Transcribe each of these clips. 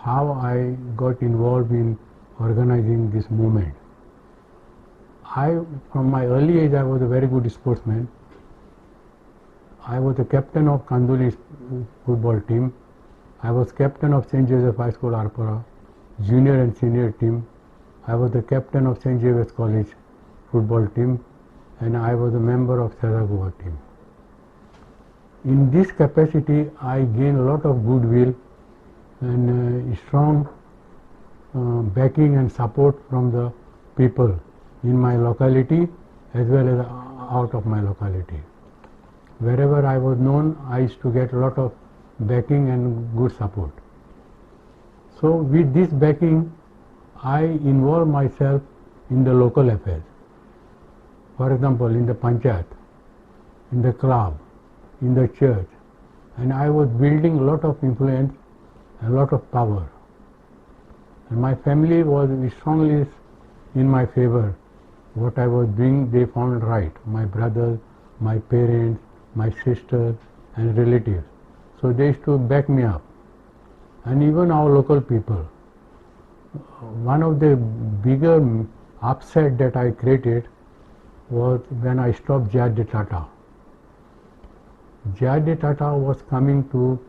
How I got involved in organizing this movement. From my early age, I was a very good sportsman. I was the captain of Kandoli football team. I was captain of St. Joseph High School, Arpora, junior and senior team. I was the captain of St. Xavier's College football team, and I was a member of Cesar Goa team. In this capacity, I gained a lot of goodwill and strong backing and support from the people in my locality as well as out of my locality. Wherever I was known, I used to get a lot of backing and good support. So with this backing, I involved myself in the local affairs. For example, in the panchayat, in the club, in the church, and I was building a lot of influence, a lot of power. And my family was strongly in my favor. What I was doing, they found right. My brothers, my parents, my sisters and relatives. So they used to back me up. And even our local people. One of the bigger upset that I created was when I stopped J.R.D. Tata. J.R.D. Tata was coming to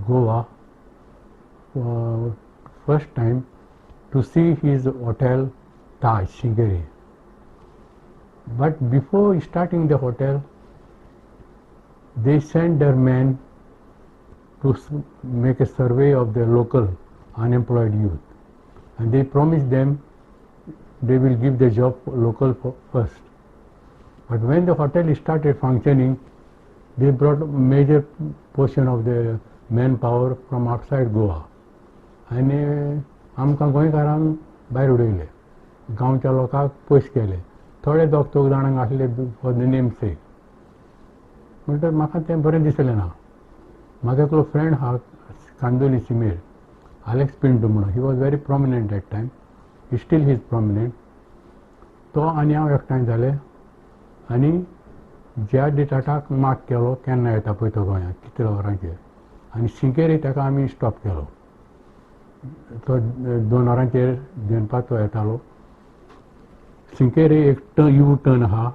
Goa first time to see his hotel Taj Sinquerim. But before starting the hotel, they sent their men to make a survey of the local unemployed youth, and they promised them they will give the job local first. But when the hotel started functioning, they brought a major portion of the manpower from outside Goa. आनी आमकां गोंयकारांक भायर उडयले, गांवच्या लोकांक पयस केले, थोडे दोग चौग जाणांक आसले फॉर the name सेक. म्हणटकच म्हाका तें बरें दिसलें ना. म्हाजो एकलो फ्रेंड आहा कांदोली सिमेर, आलेक्स पिंटो म्हणून. He was very prominent that time, still he is prominent. तो आनी हांव एकठांय जाले आनी जे.आर.डी. टाटाक मार्क केलो केन्ना येता पळय तो गोंयांत, कितल्या वरांचेर, आनी सिंकेरी ताका आमी स्टॉप केलो. तो 2 वरांचेर दनपार तो येतालो. सिंकेरी एक यू टर्न आहा,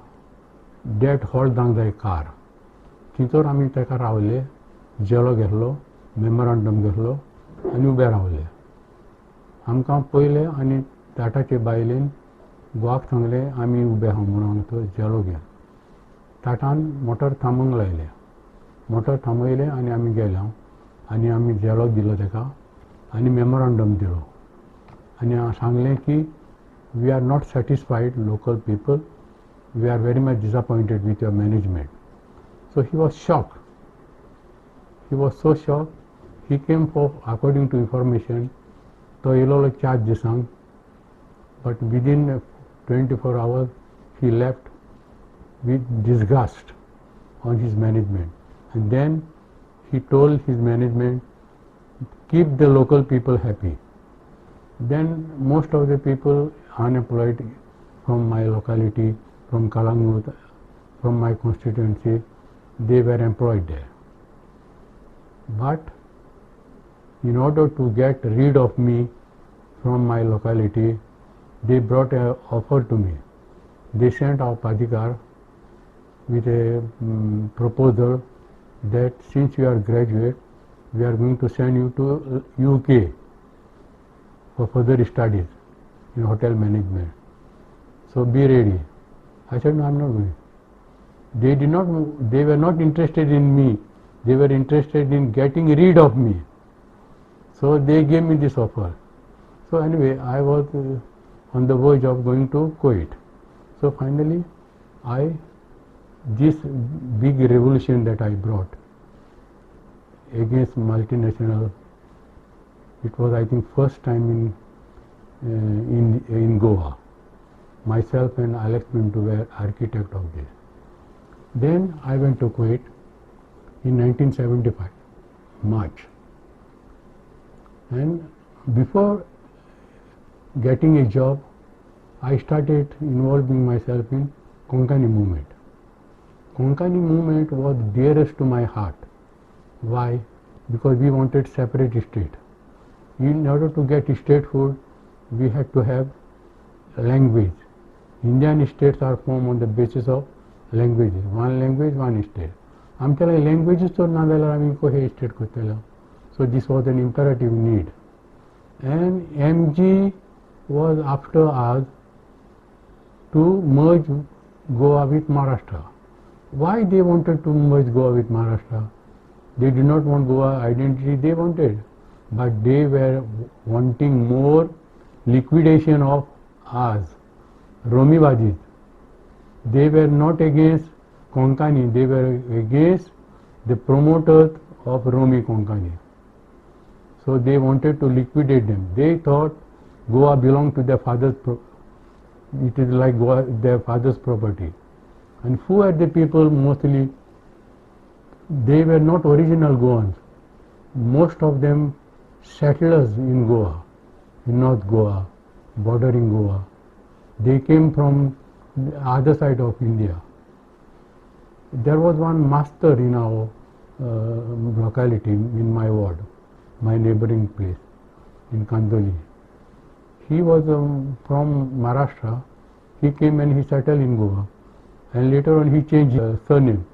that halt जावंक जाय कार, थंयसर आमी ताका रावले, जेलो घेतलो, मेमोरंडम घेतलो आनी उबे रावले. आमकां पयले आनी टाटाचे बायलेन गोवाक सांगलें आमी उबे आहा म्हणून तो जेलो घेवन. टाटान मोटर थांबोवंक लायलें, मोटर थांबयलें आनी आमी गेले आनी आमी जेलो दिलो ताका आनी मेमोरंडम दिलो आनी सांगलें की we are not satisfied local people, we are very much disappointed with your management. So he was shocked. He was so shocked. He came for, according to information, तो येयलो 4 दिसांक, but within 24 hours he left with disgust on his management. And then he told his management, keep the local people happy. Then most of the people unemployed from my locality, from Calangute, from my constituency, they were employed there. But in order to get rid of me from my locality, they brought an offer to me. They sent our Padikar with a proposal that since you are graduate, we are going to send you to UK for further studies in hotel management. So be ready. I said, no, I am not going. They did not, they were not interested in me. They were interested in getting rid of me. So they gave me this offer. So anyway, I was on the verge of going to Kuwait. So finally, this big revolution that I brought against multinational, it was, I think, first time in Goa. Myself and Alex Pinto were architect of this. Then I went to Kuwait in 1975, March. And before getting a job, I started involving myself in Konkani movement. Konkani movement was dearest to my heart. Why? Because we wanted separate state. In order to get statehood, we had to have language. Indian states are formed on the basis of languages. One language, one state. आमच्याला लँग्वेजच तर ना जाल्यार आमी कशें state करतले? So this was an imperative need, and MG was after us to merge Goa with Maharashtra. Why they wanted to merge Goa with Maharashtra? They did not want Goa identity, they wanted, but they were wanting more liquidation of us, Romivadis. They were not against Konkani, they were against the promoters of Romi Konkani. So they wanted to liquidate them. They thought Goa belonged to their father's, it is like Goa, their father's property. And who are the people mostly? They were not original Goans. Most of them settlers in Goa, in North Goa, bordering Goa. They came from the other side of India. There was one master in our locality, in my ward, my neighboring place in Kandoli. He was from Maharashtra. He came and he settled in Goa. And later on he changed his surname.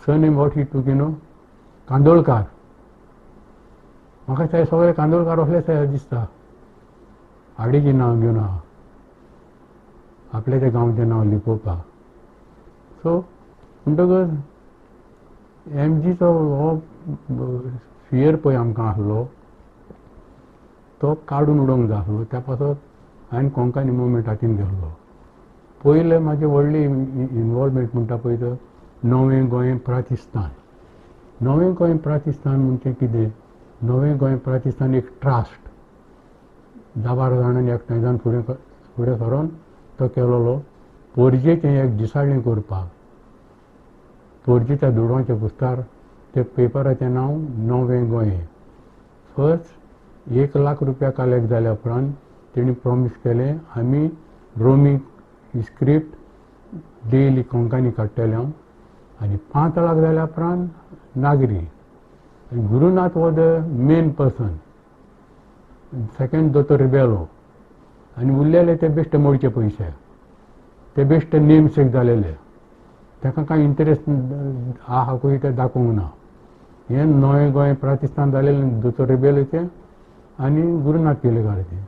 Surname what he took, you know, Kandolkar. म्हाका ते सगळे कांदोळकार असले दिसता. आडीचें नांव घेवन आहा, आपल्या त्या गांवचें नांव लिपोवपाक. सो म्हणटकच एमजीचो हो फियर पळय आमकां आसलो तो काडून उडोवंक जाय आसलो. त्या पासत हांवें कोंकणी मुवमेंट हातीन घेतलो. पयलें म्हाजें व्हडलें इनवॉल्वमेंट म्हणटा पळय तर नवें गोंय प्रातिस्थान. नवें गोंय प्रातिस्थान म्हणजे कितें? नवें गोंय प्रातिस्थान एक ट्रास्ट, 10-12 जाणांनी एकठांय जावन फुडें फुडें सरोन तो केलोलो. पोरजेचें एक दिसाळें करपाक, पोरजेच्या दुडवांच्या पुस्तार ते पेपराचें नांव नवें गोंय. फर्स्ट 1 लाख रुपया कलेक्ट जाल्या उपरांत तेणी प्रॉमीस केलें आमी रोमी स्क्रिप्ट डेली कोंकणी काडटले हांव, आनी 5 लाख जाल्या उपरांत नागरी. Gurunath was the main person, second दोतोर रिबेलो, आनी उरलेले ते बेश्टे मोडचे पयशे, ते बेश्टे नेम सेक जालेले, ताका कांय इंटरेस्ट आहा खंय ते दाखोवंक ना. हें नवें गोंय प्रातिस्थान जालेलें दोतोर रिबेलोचें आनी गुरुनाथ केलेकाराचें,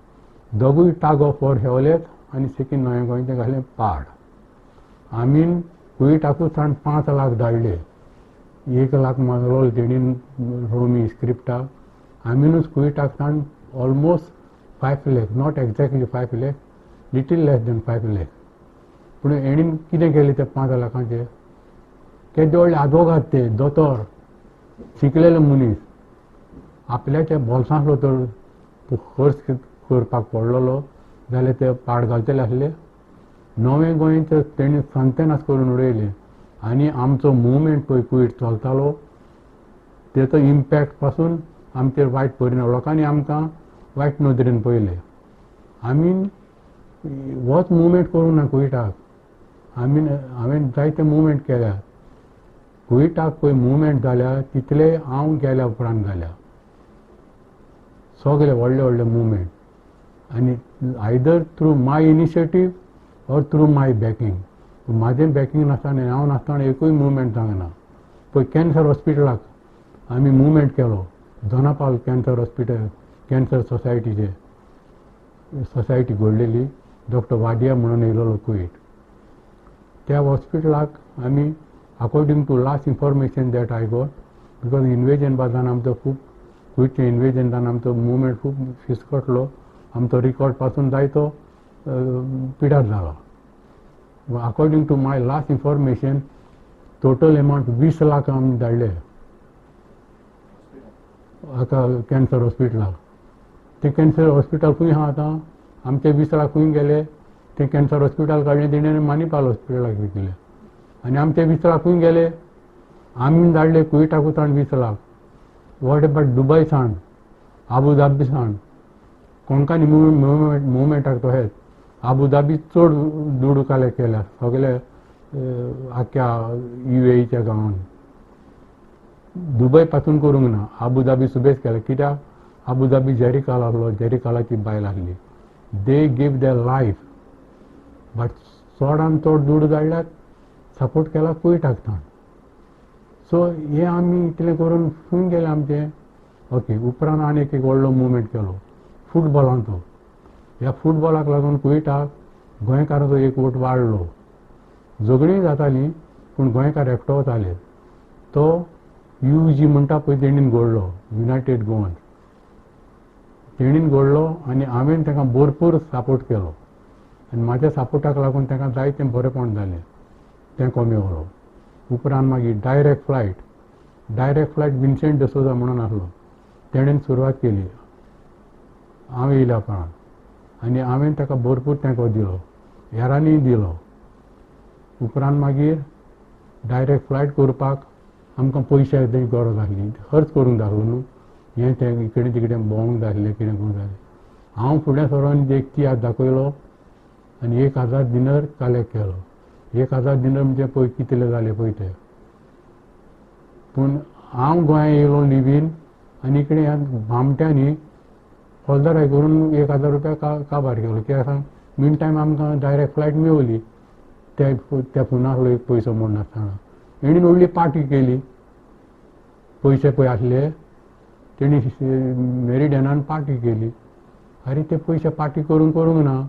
दोगूय टाग ऑफ वॉर हेवलेत आनी सेकीन नवें गोंयचें घालें पाड. आमी कुयटाकूच सावन 5 लाख धाडले. 1 लाख मागलो तेणी रोमी स्क्रिप्टाक, आमीनूच कुयटाक सावन almost 5 lakh, not exactly 5 lakh, little less than 5 lakh. पूण हेणीन कितें केलें त्या 5 लाखांचें? केदे व्हडले आदवोगाद ते, दोतोर, शिकलेले मनीस, आपल्याच्या बोल्सांतलो तर खर्च करपाक पडलेलो जाल्यार ते पाड घालतले आसले. नवें गोंय तर तेणी संतेनास करून उडयलें. आनी आमचो मुवमेंट पळय कुयट चलतालो तेचो इम्पॅक्ट पासून आमचेर वायट परिणाम, लोकांनी आमकां वायट नदरेन पळयलें. आमी होच मुवमेंट करूंक ना कुयटाक, आमी हांवें जायते मुवमेंट केल्या. कुयटाक पळय मुवमेंट जाल्या तितले हांव गेल्या उपरांत जाल्या सगळे व्हडले व्हडले मुवमेंट, आनी either through my initiative or through my backing. म्हाजें बॅकींग नासतना, हांव नासतना एकूय मुवमेंट जावंक ना. पळय कॅन्सर हॉस्पिटलाक आमी मुवमेंट केलो, दोनापावल कॅन्सर हॉस्पिटल, कॅन्सर सोसायटीचे सोसायटी घडलेली, डॉक्टर वाडिया म्हणून येयलेलो कुयट. त्या हॉस्पिटलाक आमी according to last information that I got, because invasion बाजान आमचो खूब कुयटचें इन्वेजन जावन आमचो मुवमेंट खूब फिसकटलो, आमचो रिकॉर्ड पासून जायतो पिडार जालो. According to my last information total amount 20 lakh आमी धाडले हाका कॅन्सर हॉस्पिटलाक. तें कॅन्सर हॉस्पिटल खंय आहा आतां? आमचे 20 लाख खंय गेले? तें कॅन्सर हॉस्पिटल काडलें तेणें मानिपाल हॉस्पिटलाक विकलें. आनी आमचे 20 लाख खंय गेले? आमी धाडले कुयटाकूच सावन 20 लाख. What about Dubai सावन, आबू धाबी सावन? कोंकणी मुवमेंटाक तशेंच आबू धाबी चड दुडू कलेक्ट केल्या सगळे आख्ख्या युएईच्या गांवांनी. दुबय पासून करूंक ना, आबू धाबी सुबेज केल्या. कित्याक आबू धाबी जेरिकाल आसलो, जेरिकालाची बायल आसली. They give their life, but चडान चड दुडू धाडल्यात, सपोर्ट केला कुवेटाक ताण. सो हें आमी इतलें करून खंय गेलें आमचें? ओके, उपरांत आनी एक व्हडलो मुवमेंट केलो फुटबॉलाचो. ह्या फुटबॉलाक लागून कुवेटाक गोंयकारांचो एक वोट वाडलो. झगडीं जातालीं पूण गोंयकार एकटो वताले. तो you जी म्हणटा पळय, तेणीन घडलो युनायटेड गोवन, तेणीन घडलो आनी हांवें ताका भरपूर सपोर्ट केलो आनी म्हाज्या सपोर्टाक लागून ताका जायतें बरेंपण जालें, तेंको मेवलो. उपरांत मागीर डायरेक्ट फ्लायट विन्सेंट डिसोजा म्हणून आसलो, तेणेन सुरवात केली हांव येयल्या उपरांत आनी हांवें ताका भरपूर तेंको दिलो, हेरांनीय दिलो. उपरांत मागीर डायरेक्ट फ्लायट करपाक आमकां पयशांची गरज आसली, खर्च करूंक जाय आसलो न्हू, हें तें इकडे तिकडे भोंवंक जाय आसलें, कितें करूंक जाय आसलें. हांव फुडें सरोन एक तियात्र दाखयलो आनी 1000 दिनर कलेक्ट केलो. 1000 दिनर म्हणजे पळय कितले जाले पळय ते. पूण हांव गोंया येयलो लिवीन आनी इकडे ह्या भामट्यांनी फौजदाराय करून 1000 रुपया काबार केलो. कित्याक सांग, मीन टायम आमकां डायरेक्ट फ्लायट मेवली. त्या त्या फोनार एक पयसो म्हूण नासतना हेणीन व्हडली पार्टी केली. पयशे पळय आसले, तेणी मेरिडियनान पार्टी केली. आरे, ते पयशे पार्टी करूंक करूंक ना,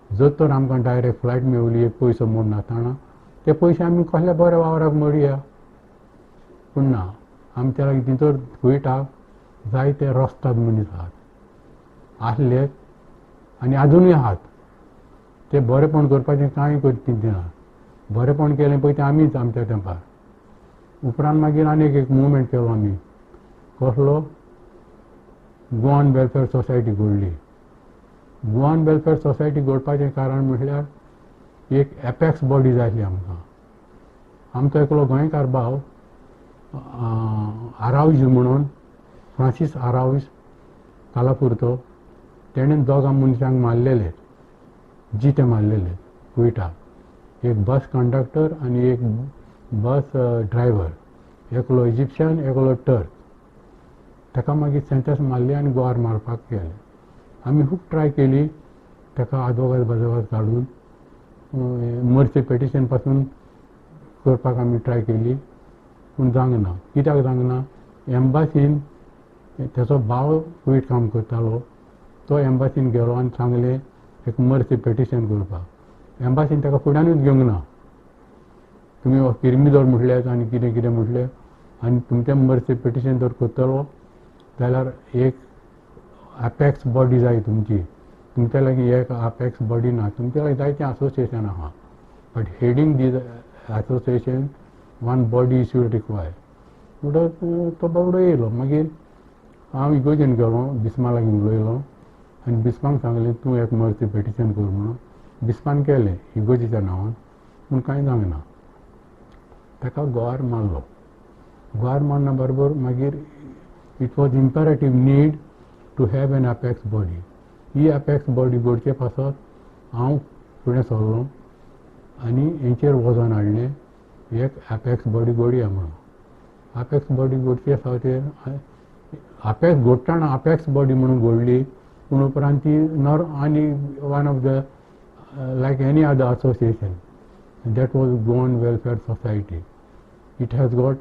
जर तर आमकां डायरेक्ट फ्लायट मेवली एक पयसो म्हूण नासतना, ते पयशे आमी कसल्या बऱ्या वावराक मोडया. पूण ना, आमच्या लागीं भितर कुवेटाक जायते रस्ताद मनीस आहात, आसले आनी आजुनूय आहात. ते बरेपण करपाचें कांय चिंतिना. बरेपण केलें पळय तें आमीच आमच्या तेंपार. उपरांत मागीर आनीक एक मुवमेंट केलो आमी. कसलो? गोवन वेलफेअर सोसायटी घडली. गोवन वेलफेअर सोसायटी घडपाचें कारण म्हटल्यार एक एपेक्स बॉडी जाय आसली आमकां. आमचो एकलो गोंयकार भाव आरावज म्हणून, फ्रांसीस आरावज कालापूरचो, तेणें दोगां मनशांक मारलेले, जिते मारलेले कुवेटाक. एक बस कंडक्टर आनी एक बस ड्रायव्हर, एकलो इजिप्शियन, एकलो टर्क. ताका मागीर सेंटेंस मारली आनी गोवार मारपाक गेले. आमी खूब ट्राय केली ताका आदवोगाद बादवोगाद काडून, मर्सी पेटिशन पासून करपाक आमी ट्राय केली, पूण जावंक ना. कित्याक जावंक ना? एम्बासीन, तेचो भाव कुवेट काम करतालो, तो एम्बासीन गेलो आनी सांगलें एक मर्सी पेटिशन करपाक. एम्बासीन ताका फुड्यानूच घेवंक ना. तुमी किर्मिदोर म्हटले आनी कितें कितें म्हटलें आनी तुमचें मर्सी पेटिशन जर करतलो जाल्यार एक अपेक्स बॉडी जाय तुमची. तुमच्या लागीं एक अपेक्स बॉडी ना. तुमच्या लागीं जायतें असोसिएशन आहा, but heading these association one body should require. म्हणटकच तो बाबडो येयलो. मागीर हांव इगोजेन गेलो, बिस्मा लागीं उलयलो आनी बिस्माक सांगलें, तूं एक मर्सी पेटिशन कर म्हणून. बिस्मान केलें इगोजेच्या नांवान, पूण कांय जावंक ना. ताका गोवार मारलो. गोवार मारना बरोबर मागीर it was imperative need to have an apex body. He apex body घडचे पासत हांव फुडें सरलो आनी हेंचेर वजन हाडलें, एक अपेक्स बॉडी घडया म्हणून. अपेक्स बॉडी घडचे फावटीर, अपेक्स घडटना अपेक्स बॉडी म्हणून घडली, पूण उपरांत ती नॉर आनी one of the like any other association, that was Goan Welfare Society. It has got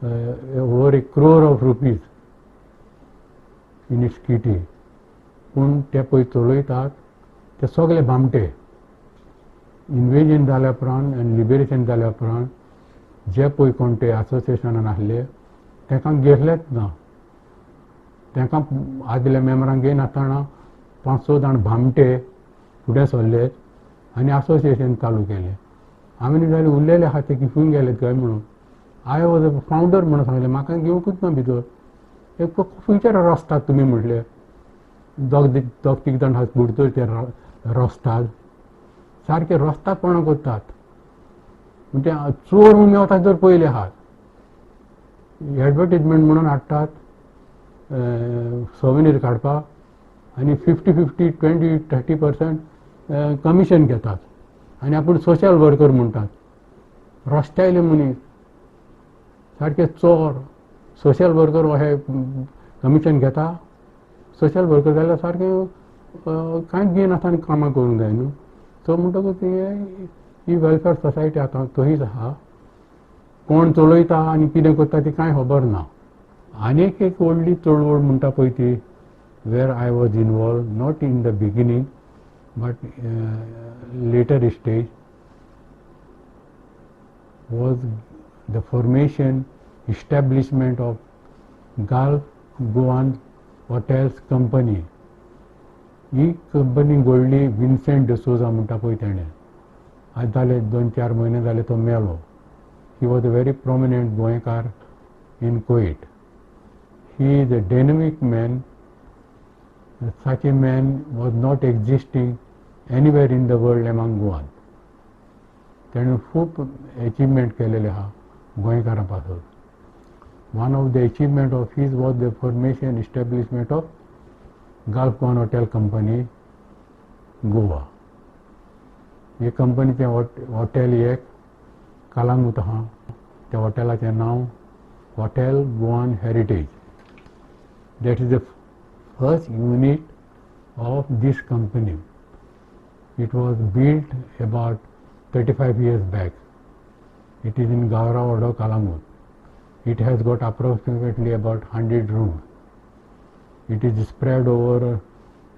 over a crore of rupees in its kitty. पूण ते पळय चलयतात ते सगळे भामटे. इन्वेजन जाल्या उपरांत आनी लिबरेशन जाल्या उपरांत जे पळय कोण ते असोसिएशनान आसले तांकां घेतलेच ना. तांकां आदल्या मेंबरांक घेयनासतना पांच स जाण भामटे फुडें सरले आनी असोसिएशन चालू केलें. आमी जाल्यार उरलेले आहा ते खंय गेले काय म्हणून. I was a founder म्हणून सांगलें, म्हाका घेवंकूच ना भितर. एक खंयचे रस्तात तुमी म्हटले, दोग दोग तीग जाण आहात बुडतर ते रस्ताद, सारके रस्तादपणां करतात. म्हणजे चोर म्हणून मेवता तर पयले आहात. एडवर्टीजमेंट म्हणून हाडटात सोविनीर काडपाक आनी 50 50, 20 30% commission घेतात आनी आपूण सोशल वर्कर म्हणटात. रस्त्यावयले मनीस सारके चोर. सोशल वर्कर अशे कमिशन घेता. सोशल वर्कर जाल्यार सारकें कांयच घेयनासतना कामां करूंक जाय न्हू. सो म्हणटकूच ही वेलफेअर सोसायटी आतां थंयच आहा. कोण चलयता आनी कितें करता ती कांय खबर ना. आनीक एक व्हडली चळवळ म्हणटा पळय ती, where I was involved, not in the beginning but later stage, was the formation, establishment of Gulf Goan Hotels Company. He company घडली विन्सेंट डिसोजा म्हणटा पळय तेणें. आयज जाले 2-4 म्हयने जाले तो मेलो. He was a very prominent गोंयकार in Kuwait. He is a dynamic man. Such a man was not existing anywhere in the world among Goan. तेणें खूब एचिवमेंट केलेले आहा गोंयकारां पासून. One of the achievement of his was the formation, establishment of Gulf Goan Hotel Company, Goa. हे कंपनीचें hotel एक कलांगूट आहा. त्या हॉटेलाचें नांव hotel Goan heritage. That is the first unit of this company. It was built about 35 years back. It is in Gavra Vaddo, Calangute. It has got approximately about 100 rooms. It is spread over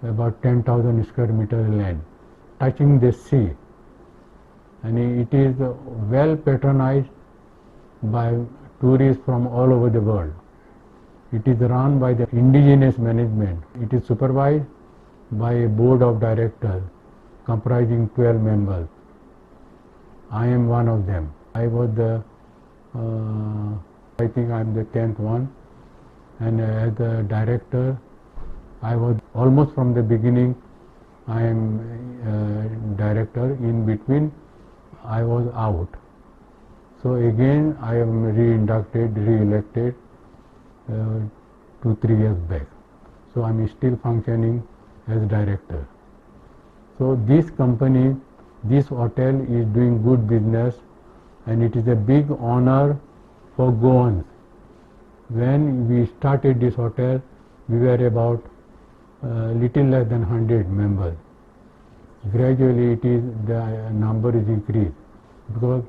about 10,000 square meter land, touching the sea, and it is well patronized by tourists from all over the world. It is run by the indigenous management. It is supervised by a board of directors comprising 12 members. I am one of them. I think I am the 10th one, and as a director, I was almost from the beginning, I am director. In between, I was out. So again, I am re-inducted, re-elected 2-3 years back. So I am still functioning as director. So this company, this hotel is doing good business, and it is a big honor for Goans. When we started this hotel, we were about little less than 100 members. Gradually the number is increased because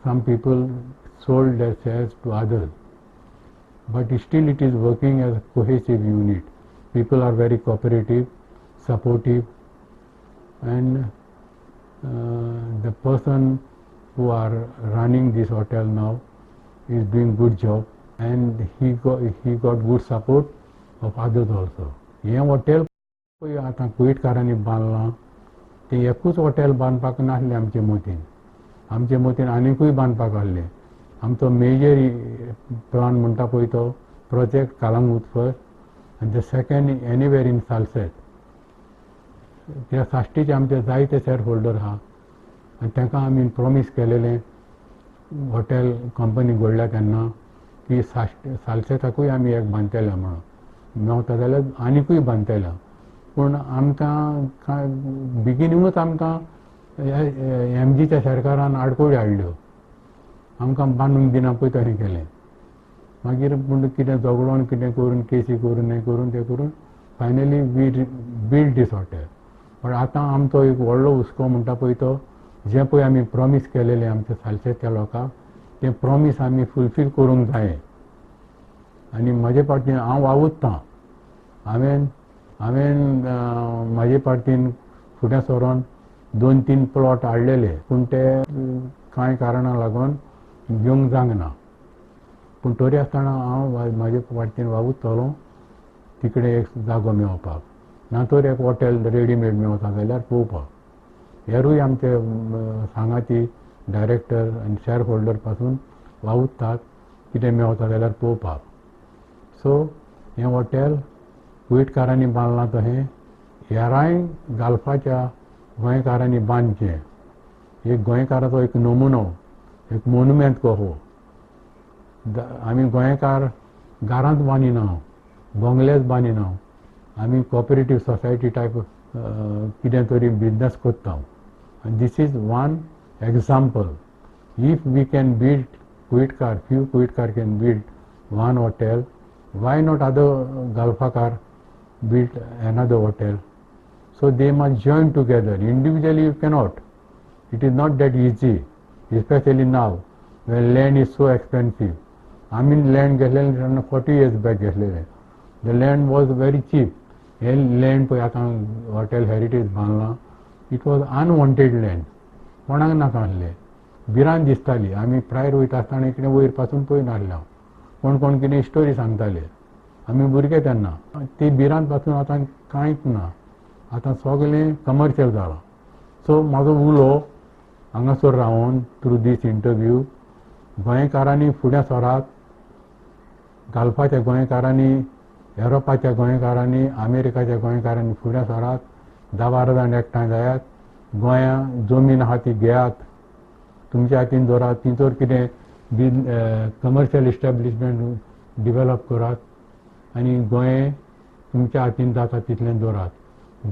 some people sold their shares to others, but still it is working as a cohesive unit. People are very cooperative, supportive, and the person who are running this hotel now is doing good job, and he got good support of others also. हें hotel पळय आतां कुवेटकारांनी बांदलां तें एकूच hotel बांदपाक नासलें आमचे मतीन. आमचे मतीन आनीकूय बांदपाक आहलें. आमचो मेजर प्लान म्हणटा पळय तो प्रोजेक्ट कलांगूट फर्स्ट आनी the second anywhere in Salcete. त्या साश्टीचे आमचे जायते शेअर होल्डर आहा आनी तांकां आमी प्रोमीस केलेलें हॉटेल कंपनी घडल्या तेन्ना की साश्ट सालसेताकूय आमी एक बांदतले म्हणून, मेवता जाल्यार आनिकूय बांदतले. पूण आमकां कांय बिगिनींगूच आमकां एमजीच्या सरकारान आडखळी हाडल्यो, आमकां बांदूंक दिना पळय तशें केलें. मागीर पूण कितें झगडोन कितें करून केसी करून हें करून तें करून finally we build this hotel. पण आतां आमचो एक व्हडलो हुस्को म्हणटा पळय तो जें पळय आमी प्रोमीस केलेलें आमच्या सालसेच्या लोकांक तें प्रोमीस आमी फुलफील करूंक जाय. आनी म्हजे पार्टीन हांव वावुरतां, हांवें हांवें म्हाजे पार्टीन फुडें सरोन 2-3 प्लॉट हाडलेले, पूण ते कांय कारणां लागून घेवंक जावंक ना. पूण तरी आसतना हांव म्हाजे पार्टीन वावुरतलो तिकडे एक जागो मेळोवपाक, ना तर एक हॉटेल रेडीमेड मेवता जाल्यार पळोवपाक. हेरूय आमचे सांगाती डायरेक्टर आनी शेअर होल्डर पासून वावुरतात कितें मेवता जाल्यार पळोवपाक. सो हें हॉटेल कुवेटकारांनी बांदलां तशें हेरांय गाल्फाच्या गोंयकारांनी बांदचें. एक गोंयकाराचो एक नमुनो, एक मोनुमेंत कसो. आमी गोंयकार घरांत बांदिना, बंगलेच बांदिना, आमी कॉपरेटीव सोसायटी टायप कितें तरी बिजनस करता. आनी this is one example. If we can build Kuwaitkar, few Kuwaitkar can build one hotel Why not other गल्फाकार build another hotel? So they must join together. Individually you cannot. It is not that easy, especially now when land is so expensive. आमी land घेतलेलें तेन्ना 40 years back घेतलेलें. The land was very cheap. हें land पळय आतां hotel heritage बांदलां, it was unwanted land, कोणाक नाका आसलें, भिरांत दिसताली. आमी प्रायर वयता आसतना इकडे वयर पासून पळय नासलें हांव, कोण कोण कितें स्टोरी सांगताले, आमी भुरगे तेन्ना. ती भिरांत पासून आतां कांयच ना, आतां सगळें कमर्शियल जालां. सो म्हाजो उलो हांगासर रावन थ्रू दीस इंटरव्यू, गोंयकारांनी फुडें सरात, गल्फाच्या गोंयकारांनी, युरोपाच्या गोंयकारांनी, अमेरिकाच्या गोंयकारांनी फुडें सरात, 10-12 जाण एकठांय जायात, गोंया जमीन आहा ती घेयात, तुमच्या हातीन दवरात, थंयसर कितें कमर्शियल इस्टॅब्लिशमेंट डिवेलप करात आनी गोंय तुमच्या हातीन जाता तितलें दवरात.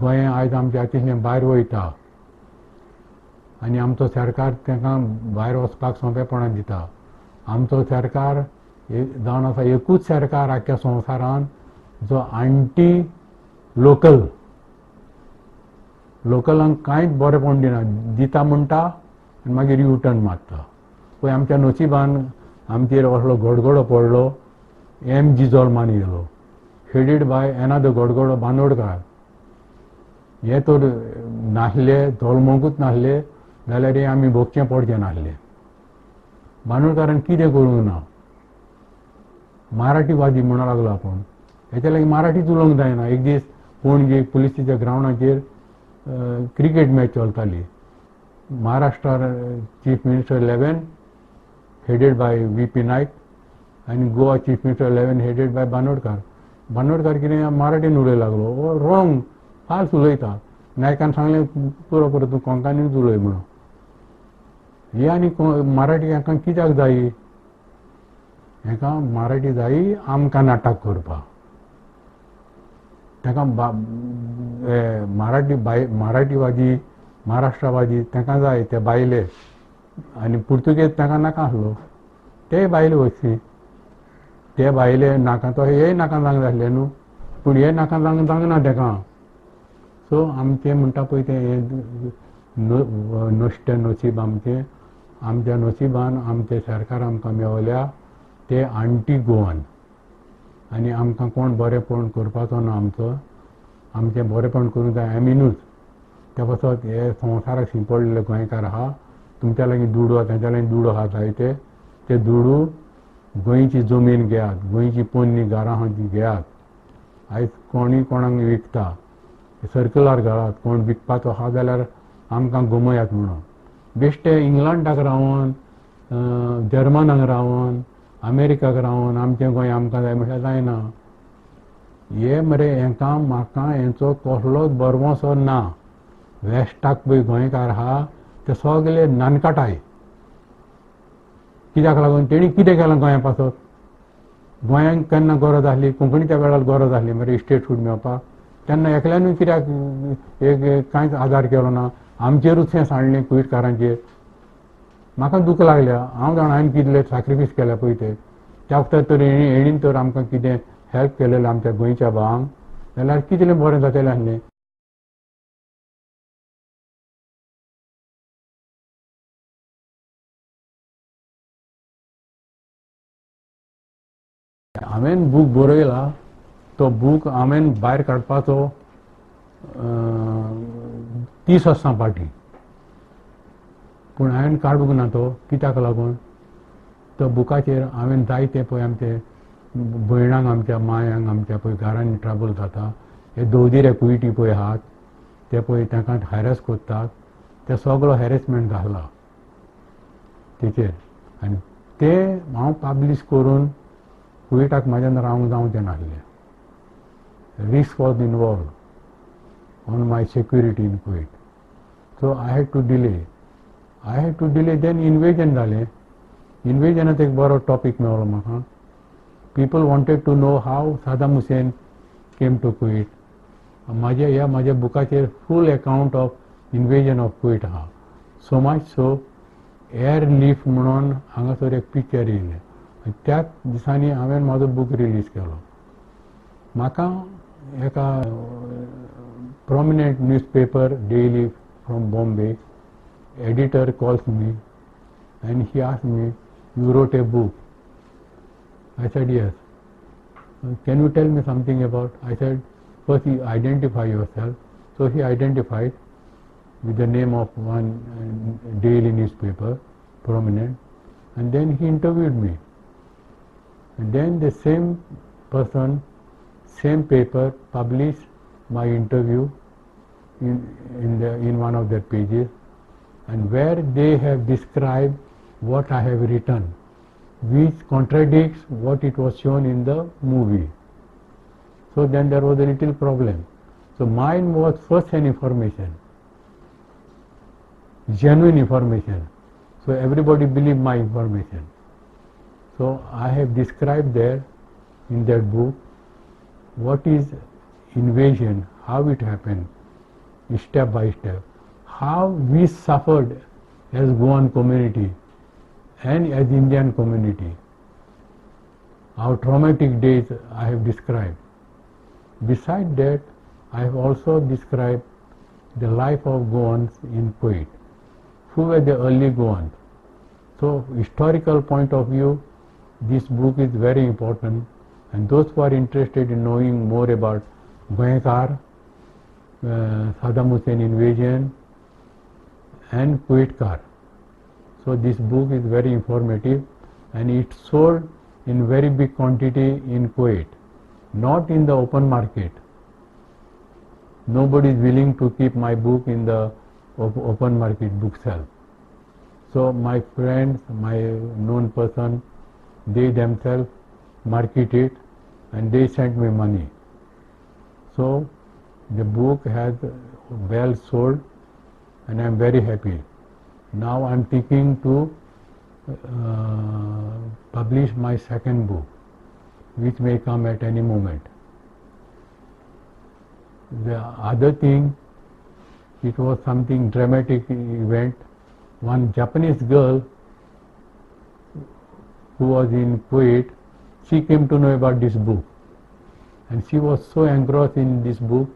गोंय आयज आमच्या हातींतल्यान भायर वयता आनी आमचो सरकार तांकां भायर वचपाक सोंपेपणान दिता. आमचो सरकार जावन आसा एकूच सरकार आख्ख्या संवसारान जो आंटी लोकल, लोकलांक कांयच बरेंपण दिना, दिता म्हणटा आनी मागीर यू टर्न मारता. पळय आमच्या नशिबान आमचेर असलो गडगडो पडलो, एम जी जल्मान येयलो, हेडीड बाय एनादर गडगडो बांदोडकार. हे तर नासले, जल्मोंकूच नासले जाल्यार हे आमी भोगचें पडचें नासलें. बांदोडकारान कितें करूंक ना, मराठीवादी म्हणूंक लागलो आपूण, हेच्या लागीं मराठीच उलोवंक जायना. एक दीस पणजे पुलिसीच्या ग्रावंडाचेर क्रिकेट मॅच चलताली, Maharashtra chief minister 11 headed by V P Naik आनी Goa chief minister 11 headed by Bandodkar. Bandodkar कितें मराठीन उलय लागलो, रॉंग फाल्स उलयता. नायकान सांगलें पुरो पुरो तूं कोंकणीच उलय म्हणून. हे आनी मराठी हांकां कित्याक जायी, हांकां मराठी जायी आमकां नाटक करपाक. तांकां मराठी बाय मराठीवादी महाराष्ट्रवादी तांकां जाय ते बायले, आनी पुर्तुगेज तांकां नाका आसलो, ते बायले वचपी, ते बायले नाका तो हे नाका जावंक जाय आसले न्हू, पूण हे नाका जावंक जावंक ना तांकां. सो आमचें म्हणटा पळय तें हें नश्टें नशीब आमचें, आमच्या नशिबान आमचें सरकार आमकां मेवल्या ते आंटी गोवन, आनी आमकां कोण बरेंपण करपाचो ना आमचो, आमचें बरेंपण करूंक जाय आमिनूच. त्या पासत हे संवसाराक शिंपडलेले गोंयकार आहा, तुमच्या लागीं दुडू आहा, तांच्या लागीं दुडू आहा जायते, ते दुडू गोंयची जमीन घेयात, गोंयची पोन्नी घरां आहा ती घेयात. आयज कोणूय कोणाक विकता, सर्कुलर घालात, कोण विकपाचो आहा जाल्यार आमकां गमयात म्हणून. बेश्टे इंग्लंडाक रावन, जर्मनाक रावन, अमेरिकाक रावन आमचें गोंय आमकां जाय म्हळ्यार जायना. हे मरे हेंकां म्हाका हेंचो कसलोच बरवसो ना. वेस्टाक पळय गोंयकार आहा ते सगळे नानकाटाय, कित्याक लागून तेणी कितें केलां गोंया पासत. गोंयांक केन्ना गरज आसली, कोंकणीच्या वेळार गरज आसली मरे स्टेटहूड मेळपाक, तेन्ना एकल्यानूय कित्याक एक कांयच आदार केलो ना, आमचेरूच हें सांडलें कुवेटकारांचेर. म्हाका दूख लागल्या, हांव जाणा हांवें कितले सॅक्रिफायस केल्या पळय ते, त्या वखदार तर हेणीन तर आमकां कितें हेल्प केलेलें आमच्या गोंयच्या भावांक जाल्यार कितलें बरें जातलें आसलें. हांवें बूक बरयला, तो बूक हांवें भायर काडपाचो 30 वर्सां फाटीं, पूण हांवें काडूंक ना तो. कित्याक लागून तो बुकाचेर हांवें जायते पळय आमचे भयणांक, आमच्या मायांक, आमच्या पळय घरांनी ट्रबल जाता, हे दवदिरे कुयटी पळय आहात ते पळय तांकां हॅरेस करतात, ते सगळो हॅरेसमेंट घातला तेचेर, आनी ते हांव पब्लीश करून कुवेटाक म्हाज्यान रावंक जावचें नासलें. Risk was involve on my security in Kuwait, so I had to delay. I had to delay. Then invasion जालें. इन्वेजनांत एक बरो टॉपीक मेळ्ळो म्हाका. People wanted to know how Saddam Hussein came to Kuwait. म्हाज्या ह्या म्हाज्या बुकाचेर full account of invasion of Kuwait आहा. So much so air lift म्हणून हांगासर एक पिक्चर येयलें, त्याच दिसांनी हांवें म्हाजो बूक रिलीज केलो. म्हाका एका prominent newspaper daily from Bombay editor calls me and he asked me, you wrote a book. I said, yes. Can you tell me something about? I said, first you identify yourself. So he identified with the name of one daily newspaper, prominent, and then he interviewed me. And then the same person, same paper published my interview in one of their pages, and where they have described what I have written, which contradicts what it was shown in the movie. So then there was a little problem. So mine was first-hand information, genuine information. So everybody believed my information. So I have described there in that book what is invasion, how it happened, step by step, how we suffered as Goan community and as Indian community. Our traumatic days I have described. Beside that, I have also described the life of Goans in Kuwait. Who were the early Goans? So, historical point of view, this book is very important, and those who are interested in knowing more about Goenkar, Saddam Hussein invasion and Kuwaitkar. So this book is very informative, and it's sold in very big quantity in Kuwait, not in the open market. Nobody is willing to keep my book in the open market bookshelf. So my friends, my known person, they themselves market it and they sent me money. So the book has well sold and I am very happy. Now I am thinking to publish my second book, which may come at any moment. The other thing, it was something dramatic event. One Japanese girl who was in Kuwait, she came to know about this book, and she was so engrossed in this book,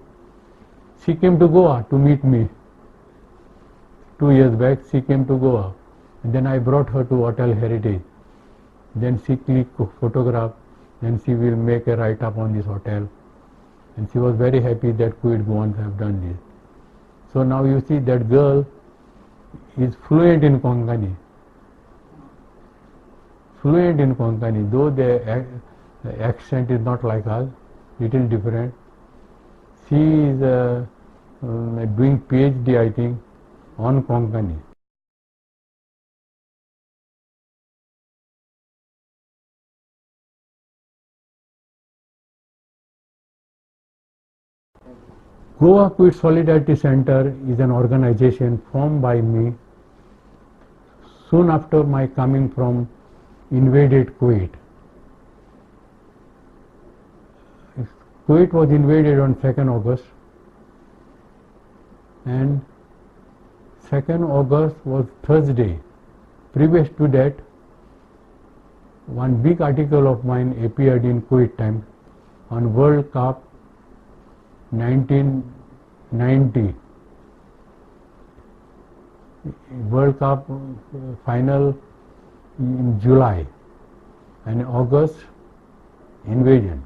she came to Goa to meet me. 2 years back she came to Goa, and then I brought her to Hotel Heritage. Then she clicked photograph, then she will make a write-up on this hotel, and she was very happy that Kuwait Goans have done this. So now you see that girl is fluent in Konkani. Fluent in Konkani, though the accent is not like us, little different. She is doing PhD, I think, on Konkani. Goa Kuwait Solidarity Center is an organization formed by me soon after my coming from invaded Kuwait. Kuwait was invaded on 2nd August, and 2nd August was Thursday. Previous to that, one big article of mine appeared in Kuwait Times on World Cup 1990. World Cup final in July and August invasion.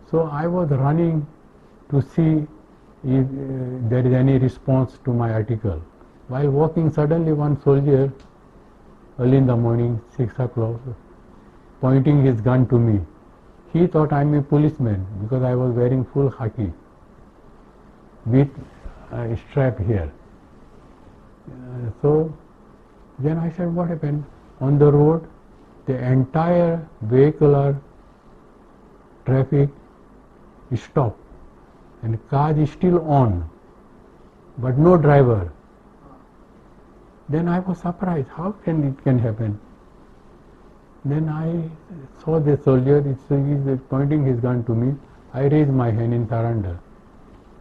So I was running to see if there is any response to my article. While walking, suddenly one soldier, early in the morning, 6 o'clock, pointing his gun to me. He thought I am a policeman because I was wearing full khaki with a strap here. So then I said, what happened? On the road, the entire vehicular traffic stopped and car is still on, but no driver. Then I was surprised, how can it can happen? Then I saw the soldier, he is pointing his gun to me. I raised my hand in surrender.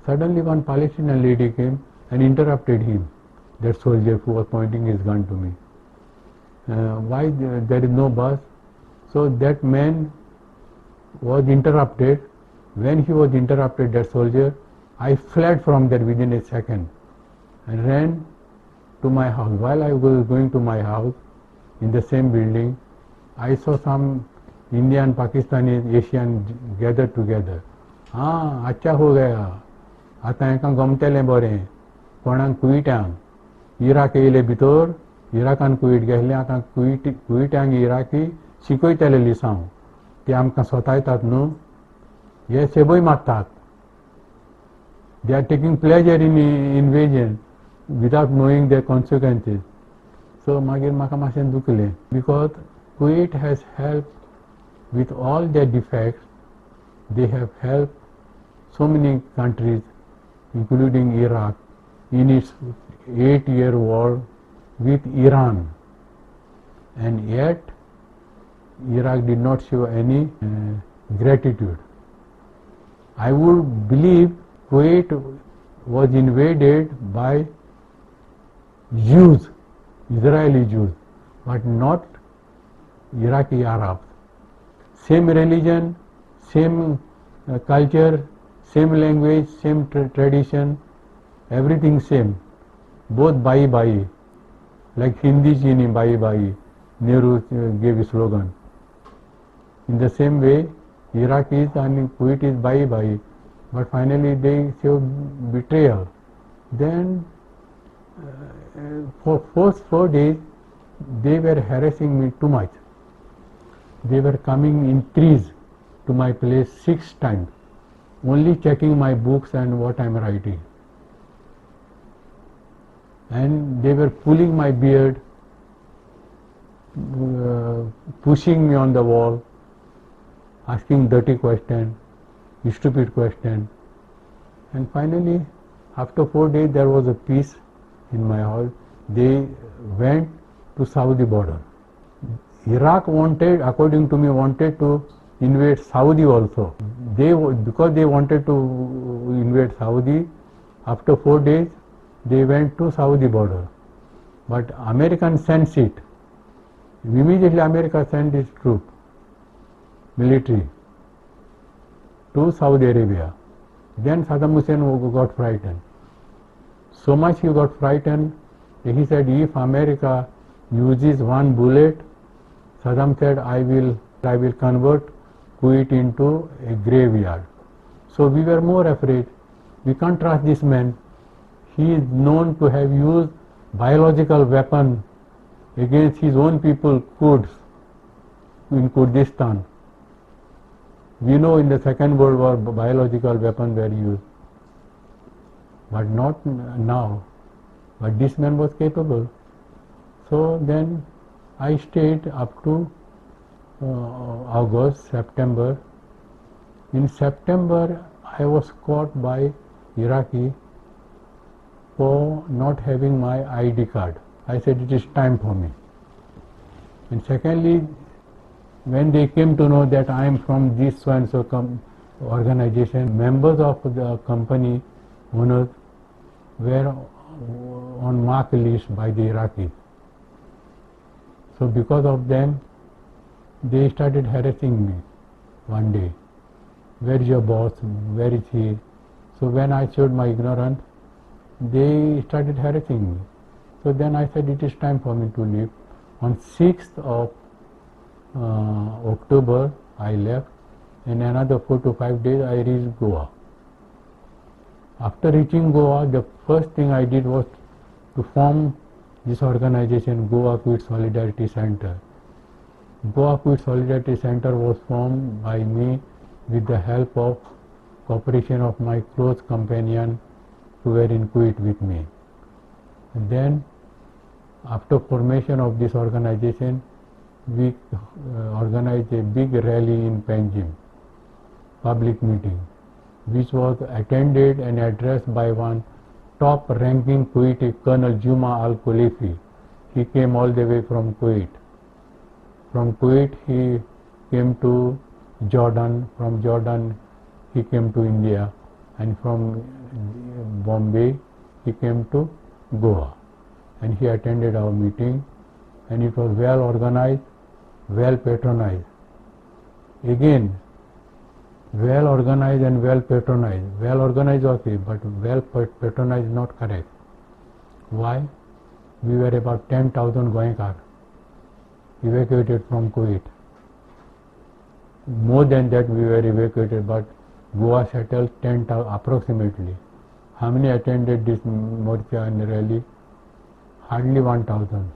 Suddenly one Palestinian lady came and interrupted him, that soldier who was pointing his gun to me. Why there is no bus? So that man was interrupted When he was interrupted, that soldier, I fled from there within a second and ran to my house. While I was going to my house in the same building, I saw some Indian, Pakistani, Asian gathered together. Ah, अच्छा हो गया, आतां हेंकां गमतलें बरें, कोणाक कुवेटांक, इराक येयले भितर, इराकान कुवेट घेतलें, आतां कुवेटांक इराकी शिकयतले लिसांव, ते आमकां सोतायतात न्हू, हे सेबय मारतात. They are taking pleasure in invasion without knowing the consequences. So मागीर म्हाका मातशें दुखलें, because Kuwait has help with all their defects, they have helped so many countries, including Iraq, in its 8-year war with Iran. And yet, Iraq did not show any gratitude. I would believe Kuwait was invaded by Jews, Israeli Jews, but not Iraqi Arabs. Same religion, same culture, same language, same tradition, everything same. Both bhai bhai, like Hindi Chini bhai bhai, Nehru gave a slogan. In the same way, Iraq is and Kuwait is bhai bhai, but finally they show betrayal. Then for first 4 days, they were harassing me too much. They were coming in threes to my place 6 times, only checking my books and what I am writing. And they were pulling my beard, pushing me on the wall, asking dirty question, stupid question. And finally, after 4 days, there was a peace in my house. They went to Saudi border. Iraq wanted, according to me, wanted to invade Saudi also. Because they wanted to invade Saudi, after 4 days, they went to Saudi border. But American sent it. Immediately America sent its troop, military, to Saudi Arabia. Then Saddam Hussein got frightened. So much he got frightened, he said, if America uses one bullet, Saddam said, I will convert Kuwait into a graveyard. So we were more afraid. We can't trust this man. He is known to have used biological weapon against his own people, Kurds, in Kurdistan. We know in the Second World War biological weapons were used, but not now. But this man was capable. So then I stayed up to August, September. In September, I was caught by Iraqi for not having my ID card. I said, it is time for me. And secondly, when they came to know that I am from this so and so organization, members of the company owners were on mark list by the Iraqis. So because of them, they started harassing me one day. Where is your boss? Where is he? So when I showed my ignorance, they started harassing me. So then I said, it is time for me to leave. On 6th of October, I left. In another 4 to 5 days, I reached Goa. After reaching Goa, the first thing I did was to form this organization, Goa Kuwait Solidarity Center. Goa Kuwait Solidarity Center was formed by me with the help of cooperation of my close companion who were in Kuwait with me. And then, after formation of this organization, we organized a big rally in Panjim, public meeting, which was attended and addressed by one top-ranking Kuwaiti, Colonel Juma Al-Khalifi. He came all the way from Kuwait. From Kuwait, he came to Jordan. From Jordan, he came to India. And from Bombay, he came to Goa. And he attended our meeting, and it was well organized, well patronized. Again, Well organized and well patronized. Well organized okay, but well patronized not correct. Why? We were about 10,000 Goenkar evacuated from Kuwait. More than that we were evacuated, but Goa settled 10,000 approximately. How many attended this morcha and rally? Hardly 1,000.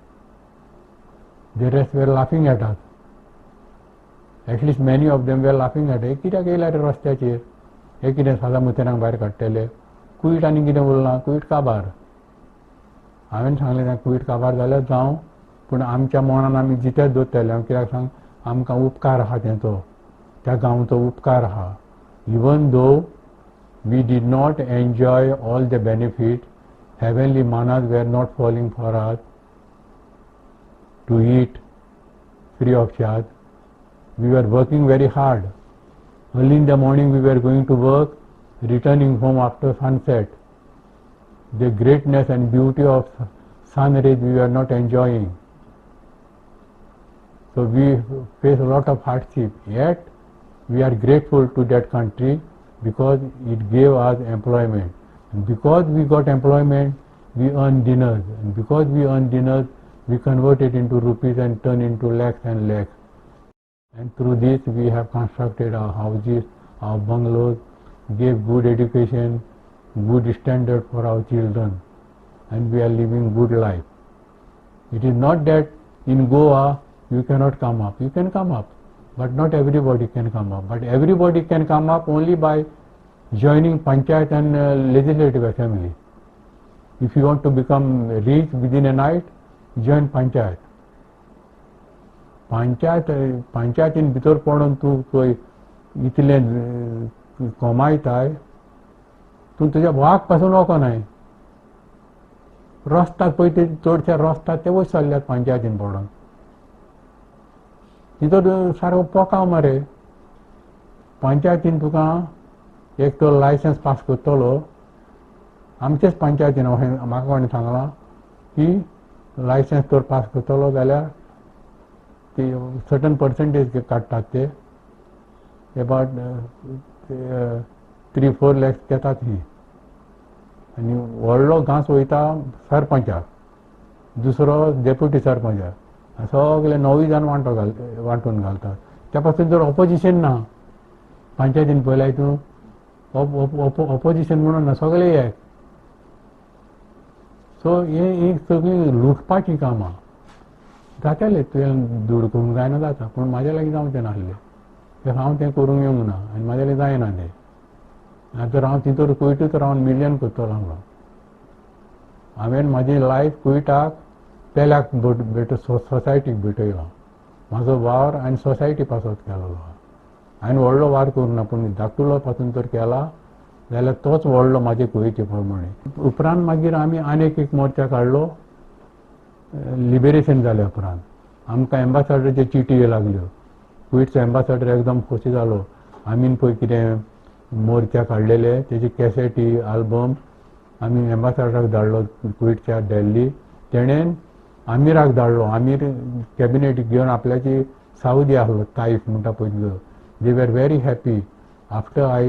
The rest were laughing at us. At least many of them were laughing at us. कित्याक येयला रे रस्त्याचेर, हे कितें सदाम हुसेनाक भायर काडटले, कुवेट आनी कितें उरलां, कुवेट काबार. हांवें सांगलें ना, कुवेट काबार जाल्यार जावं, पूण आमच्या मनान आमी जितेच दवरतले. कित्याक सांग, आमकां उपकार आहा तेंचो, त्या गांवचो उपकार आहा. Even though we did not enjoy all the benefit, heavenly mannas were not falling for us to eat free of charge. We were working very hard. Early in the morning we were going to work, returning home after sunset. The greatness and beauty of sun rays we were not enjoying. So we face a lot of hardship. Yet we are grateful to that country because it gave us employment. And because we got employment, we earn dinars. And because we earn dinars, we convert it into rupees and turn into lakhs and lakhs. And through this we have constructed our houses, our bungalows, gave good education, good standard for our children, and we are living good life. It is not that in Goa you cannot come up. You can come up, but not everybody can come up. But everybody can come up only by joining Panchayat and Legislative Assembly. If you want to become rich within a night, join Panchayat. Panchayat पंचायतीन भितर पडून तूं पळय इतलें कमायताय, तूं तुज्या वाग पासून वचनाय. रस्त्याक पळय ते चडशे रस्त्याक ते वयर सरल्यात पंचायतीन पडून. तितून सारको पोकाव मरे. पंचायतीन तुका एक तर लायसन्स पास करतलो, आमचेच पंचायतीन अशें म्हाका कोणें सांगलां की लायसन्स तर पास करतलो जाल्यार ती सर्टन पर्संटेज काडटात ते एबावट 3-4 लॅक्स घेतात ही. आनी व्हडलो घांस वयता सरपंचाक, दुसरो डेप्युटी सरपंचाक, सगळे 9 जाण वांटून घालतात. त्या पासून जर ऑपोजिशन ना पंचायतीन पळयल्यार तूं ऑपोजिशन म्हणून ना, सगळे एक. सो हे एक सगळीं लुटपाचीं कामां जातालें. तुवें दुड करूंक जायना जाता, पूण म्हाज्या लागीं जावचें नासलें, कित्याक हांव तें करूंक येवंक ना आनी म्हाज्या लागीं जायना तें. नातर हांव तितूर कुवेटूच रावन मिलियन करतलो आसलो. हांवें म्हाजी लायफ कुवेटाक पेल्याक भेट सोसायटीक भेटयलो. म्हाजो वावर आनी सोसायटी पासत केलोलो. हांवें व्हडलो वावर करूंक ना, पूण धाकटुलो पासून तर केला जाल्यार तोच व्हडलो म्हाजे कुवेटी प्रमाणे. उपरांत मागीर आमी आनीक एक मोर्चा काडलो. लिबरेशन जाल्या उपरांत आमकां एम्बासाडराच्यो चिटी लागल्यो. कुवेटचो एम्बासाडर एकदम खोशी जालो. आमी पळय कितें मोर्चा काडलेले तेजी कॅसेटी आल्बम आमी एम्बासाडराक धाडलो कुवेटच्या दिल्ली. तेणेन आमिराक धाडलो. आमीर कॅबिनेट घेवन आपल्याची सावदी आसलो, ताईफ म्हणटा पळय. They were very happy. After I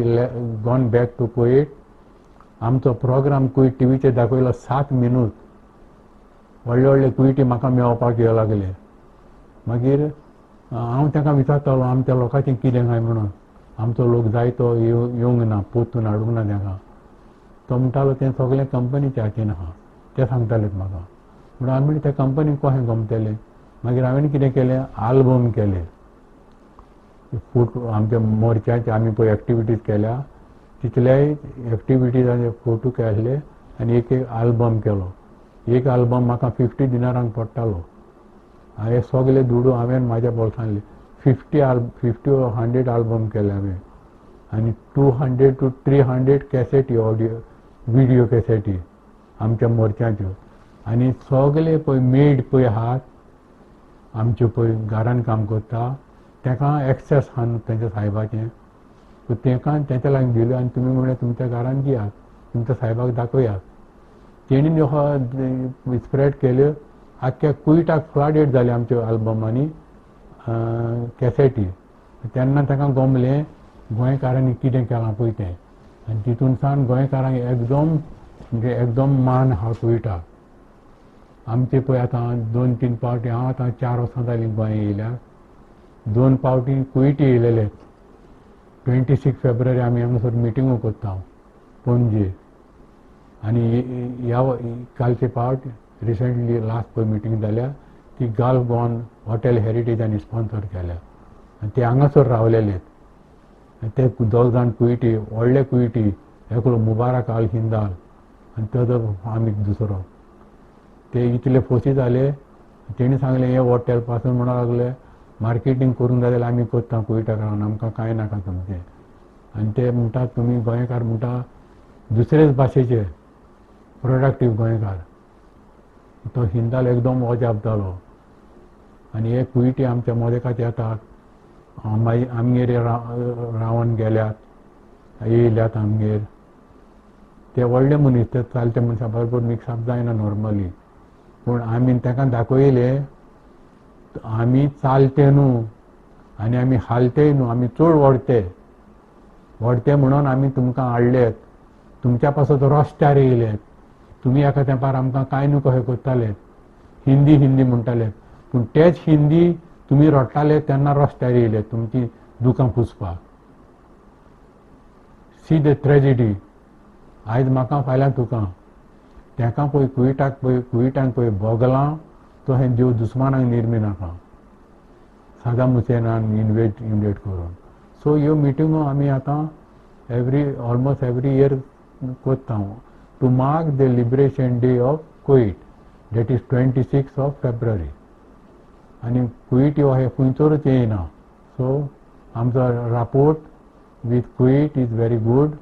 gone back to Kuwait, आमचो प्रोग्राम कुवेट टिवीचेर दाखयलो 7 मिनूत. व्हडले व्हडले कुवेटी म्हाका मेळोवपाक येवं लागले. मागीर हांव तांकां विचारतालो आमच्या लोकांचें कितें काय म्हणून. आमचो लोक जायतो येवंक ना, पोतून हाडूंक ना तांकां. तो म्हणटालो तें सगळें कंपनीच्या हातीन आहा, ते सांगतालेत म्हाका. म्हणून आमी त्या कंपनीक कशें गमतलें. मागीर हांवें कितें केलें, आल्बम केले फोटो आमच्या मोर्चाचे. आमी पळय एक्टिविटीज केल्या तितल्याय एक्टिविटीजांचे फोटो केले आनी एक एक आल्बम केलो. एक आल्बम म्हाका 50 दिनारांक पडटालो. हांवें सगळे दुडू हांवें म्हाज्या बोल्सांतले 50 or 100 album केले हांवें. आनी 200 to 300 कॅसेटी, ऑडियो विडियो कॅसेटी आमच्या मोर्चाच्यो. आनी सगळे पळय मेड पळय आहात आमच्यो पळय घरान काम करता ताका एक्सेस आहा न्हू तेंच्या सायबाचें, सो तांकां तेंच्या लागीं दिल्यो आनी तुमी म्हणलें तुमच्या घरान दियात, तुमच्या सायबाक दाखयात. तेणी स्प्रेड केल्यो आख्ख्या कुवेटाक फ्लडेड जाले आमच्यो आल्बम आनी कॅसेटी. तेन्ना तांकां गमलें गोंयकारांनी कितें केलां पळय तें. आनी तितून सावन गोंयकारांक एकदम म्हणजे एकदम मान आहा कुवेटाक. आमचे पळय आतां 2-3 पावटी, हांव आतां 4 वर्सां जालीं गोंय येयल्यार, 2 पावटी कुवेटी येयलेले. 26 फेब्रुवारी आमी हांगासर मिटिंगो करता पणजे. आनी ह्या कालचे पावट रिसंटली लास्ट पळय मिटींग जाल्या ती गल्फ गोवन हॉटेल हेरिटेजांनी स्पॉन्सर केल्या आनी ते हांगासर रावलेले. आनी ते 2 जाण कुवेटी, व्हडले कुवेटी, एकलो मुबारक अल हिंदाल आनी तेजो आमी दुसरो. ते इतले फोसी जाले, तेणी सांगलें हे हॉटेल पासून म्हणूंक लागले मार्केटींग करूंक जाय जाल्यार आमी करता कुवेटाक रावन, आमकां कांय नाका तुमचें. आनी ते म्हणटात तुमी गोंयकार म्हणटा दुसरेच भाशेचे प्रोडक्टीव गोंयकार. तो हिंदाल एकदम अजाप जालो. आनी हे कुवेटी आमच्या मोदेकात येतात, मागीर आमगेर रावन गेल्यात, येयल्यात आमगेर. ते व्हडले मनीस, ते चालते मनशां बरोबर मिक्सअप जायना नॉर्मली, पूण आमी तांकां दाखयलें आमी चालते न्हू आनी आमी हालते न्हू, आमी चड व्हडते व्हडते म्हणून आमी तुमकां हाडलेत, तुमच्या पासत रस्त्यार येयलेत. तुमी एका तेंपार आमकां कांय न्हू कशें करताले, हिंदी हिंदी म्हणटाले, पूण तेच हिंदी तुमी रडटाले तेन्ना रस्त्यार येयले तुमची दुकां पुसपाक. सी the tragedy, आयज म्हाका फाल्यां तुका. तेका पळय कुवेटाक पळय, कुवेटान पळय भोगलां तो हें देव दुस्मानाक निर्मी नाका, सादाम हुसेनान इन्वेट करून. सो ह्यो मिटिंगो आमी आतां ऑलमोस्ट एवरी इयर करता to mark the liberation day of Kuwait, that is 26 of February. आनी कुवेट हो हे खंयसरूच येयना. सो आमचो rapport with Kuwait is very good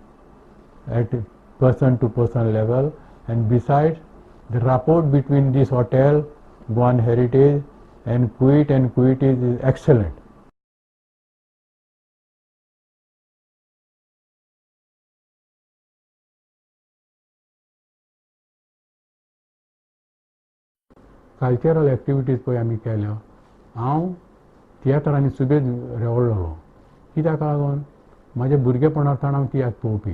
at person to person level, and besides the rapport between this hotel Goan Heritage and Kuwait and Kuwaitis is excellent. Cultural activities पळय आमी केल्या. हांव तियात्रांनी सुबेज रेवडलेलो. कित्याक लागून म्हाज्या भुरगेपणार सावन हांव तियात्र पळोवपी.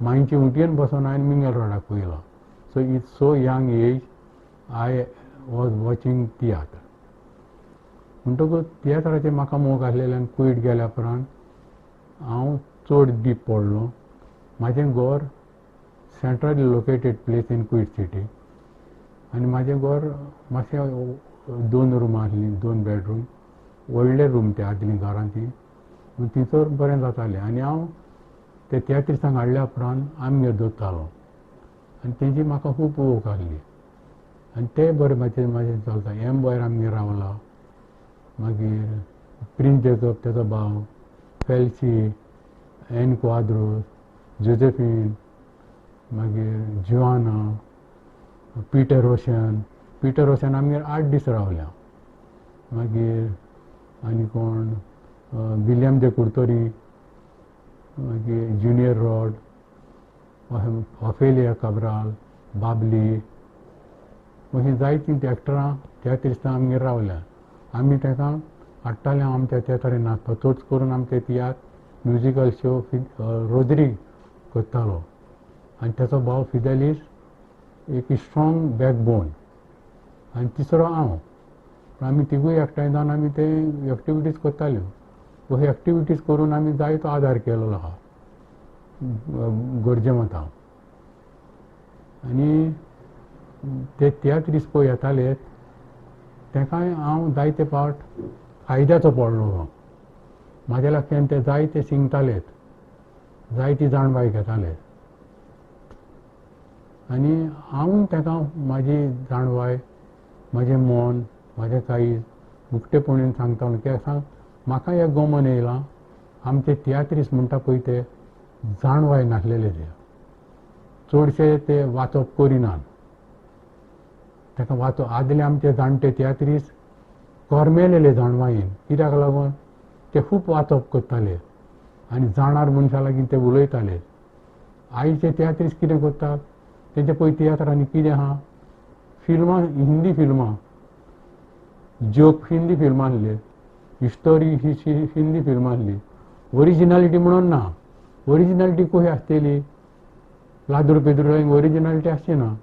मांयचे उंटयेन बसून हांवें मिंगल रोडाक पळयलो. So it so young age I was watching tiatr. म्हणटकूच तियात्राचेर म्हाका मोग आसलेल्यान कुवेट गेल्या उपरांत हांव चड डीप पडलो. म्हाजें घर centrally located place in Kuwait city आनी म्हाजें घर मातशें 2 रुमां आसलीं, 2 बेडरूम, व्हडले रूम ते आदलीं घरां तीं, थंयसर बरें जातालें. आनी हांव ते तियात्रिस्तांक हाडल्या उपरांत आमगेर दवरतालो आनी तेंची म्हाका खूब वळख आसली आनी ते बरे भाशेन म्हाजें चलता. एम बॉयर आमगेर रावला, मागीर प्रिन्स जेकब तेजो भाव, फेल्सी, एन क्वाद्रोस, जोजेफीन, मागीर जुआना, पीटर रोशन. पीटर रोशन आमगेर 8 दीस रावल्या. मागीर आनी कोण, विलियम दे कुर्तोरी, मागीर junior rod, Ophelia Cabral, Babli, अशीं जायतीं एक्टरां तियात्रिस्तां आमगेर रावल्या. आमी तांकां हाडटाले आमच्या तियात्रांनी नाचपाक. चड करून आमचे तियात्र म्युजिकल शो रोद्रीग करतालो आनी तेचो भाव फिदेलीस एक स्ट्रॉंग बॅकबोन आनी तिसरो हांव. आमी तिगूय एकठांय जावन आमी ते एक्टिविटीज करताल्यो. अश्यो एक्टिविटीज करून आमी जायतो आदार केलेलो आहा गरजे मतां. आनी ते तियात्रिस्त पळय येताले तेकाय हांव जायते पावट फायद्याचो पडलो. म्हाज्या लागच्यान ते जायते शिंकतालेत, जायती जाणवाय घेताले आनी हांव ताका म्हाजी जाणवाय, म्हाजें मन, म्हाजें काळीज उक्तेपणान सांगतालो. कित्याक सांग, म्हाका एक गमन येयलां, आमचे तियात्रिस्त म्हणटा पळय ते जाणवाय नासलेले, ते चडशे ते वाचप करिनात. ताका वाचप आदले आमचे जाणटे तियात्रिस्त करमेलेले जाणवायेन, कित्याक लागून ते खूब वाचप करताले आनी जाणार मनशां लागीं ते उलयताले. आयचे तियात्रिस्त कितें करतात, तेंचे पळय तियात्रांनी कितें आहा, फिल्मां, हिंदी फिल्मां, जोक हिंदी फिल्मां आसले, स्टोरी ही हिंदी फिल्मां आसली, ओरिजिनॅलिटी म्हणून ना. ओरिजिनॅलिटी खंय आसतली? लादूर पेद्रू ओरिजिनॅलिटी आसची ना.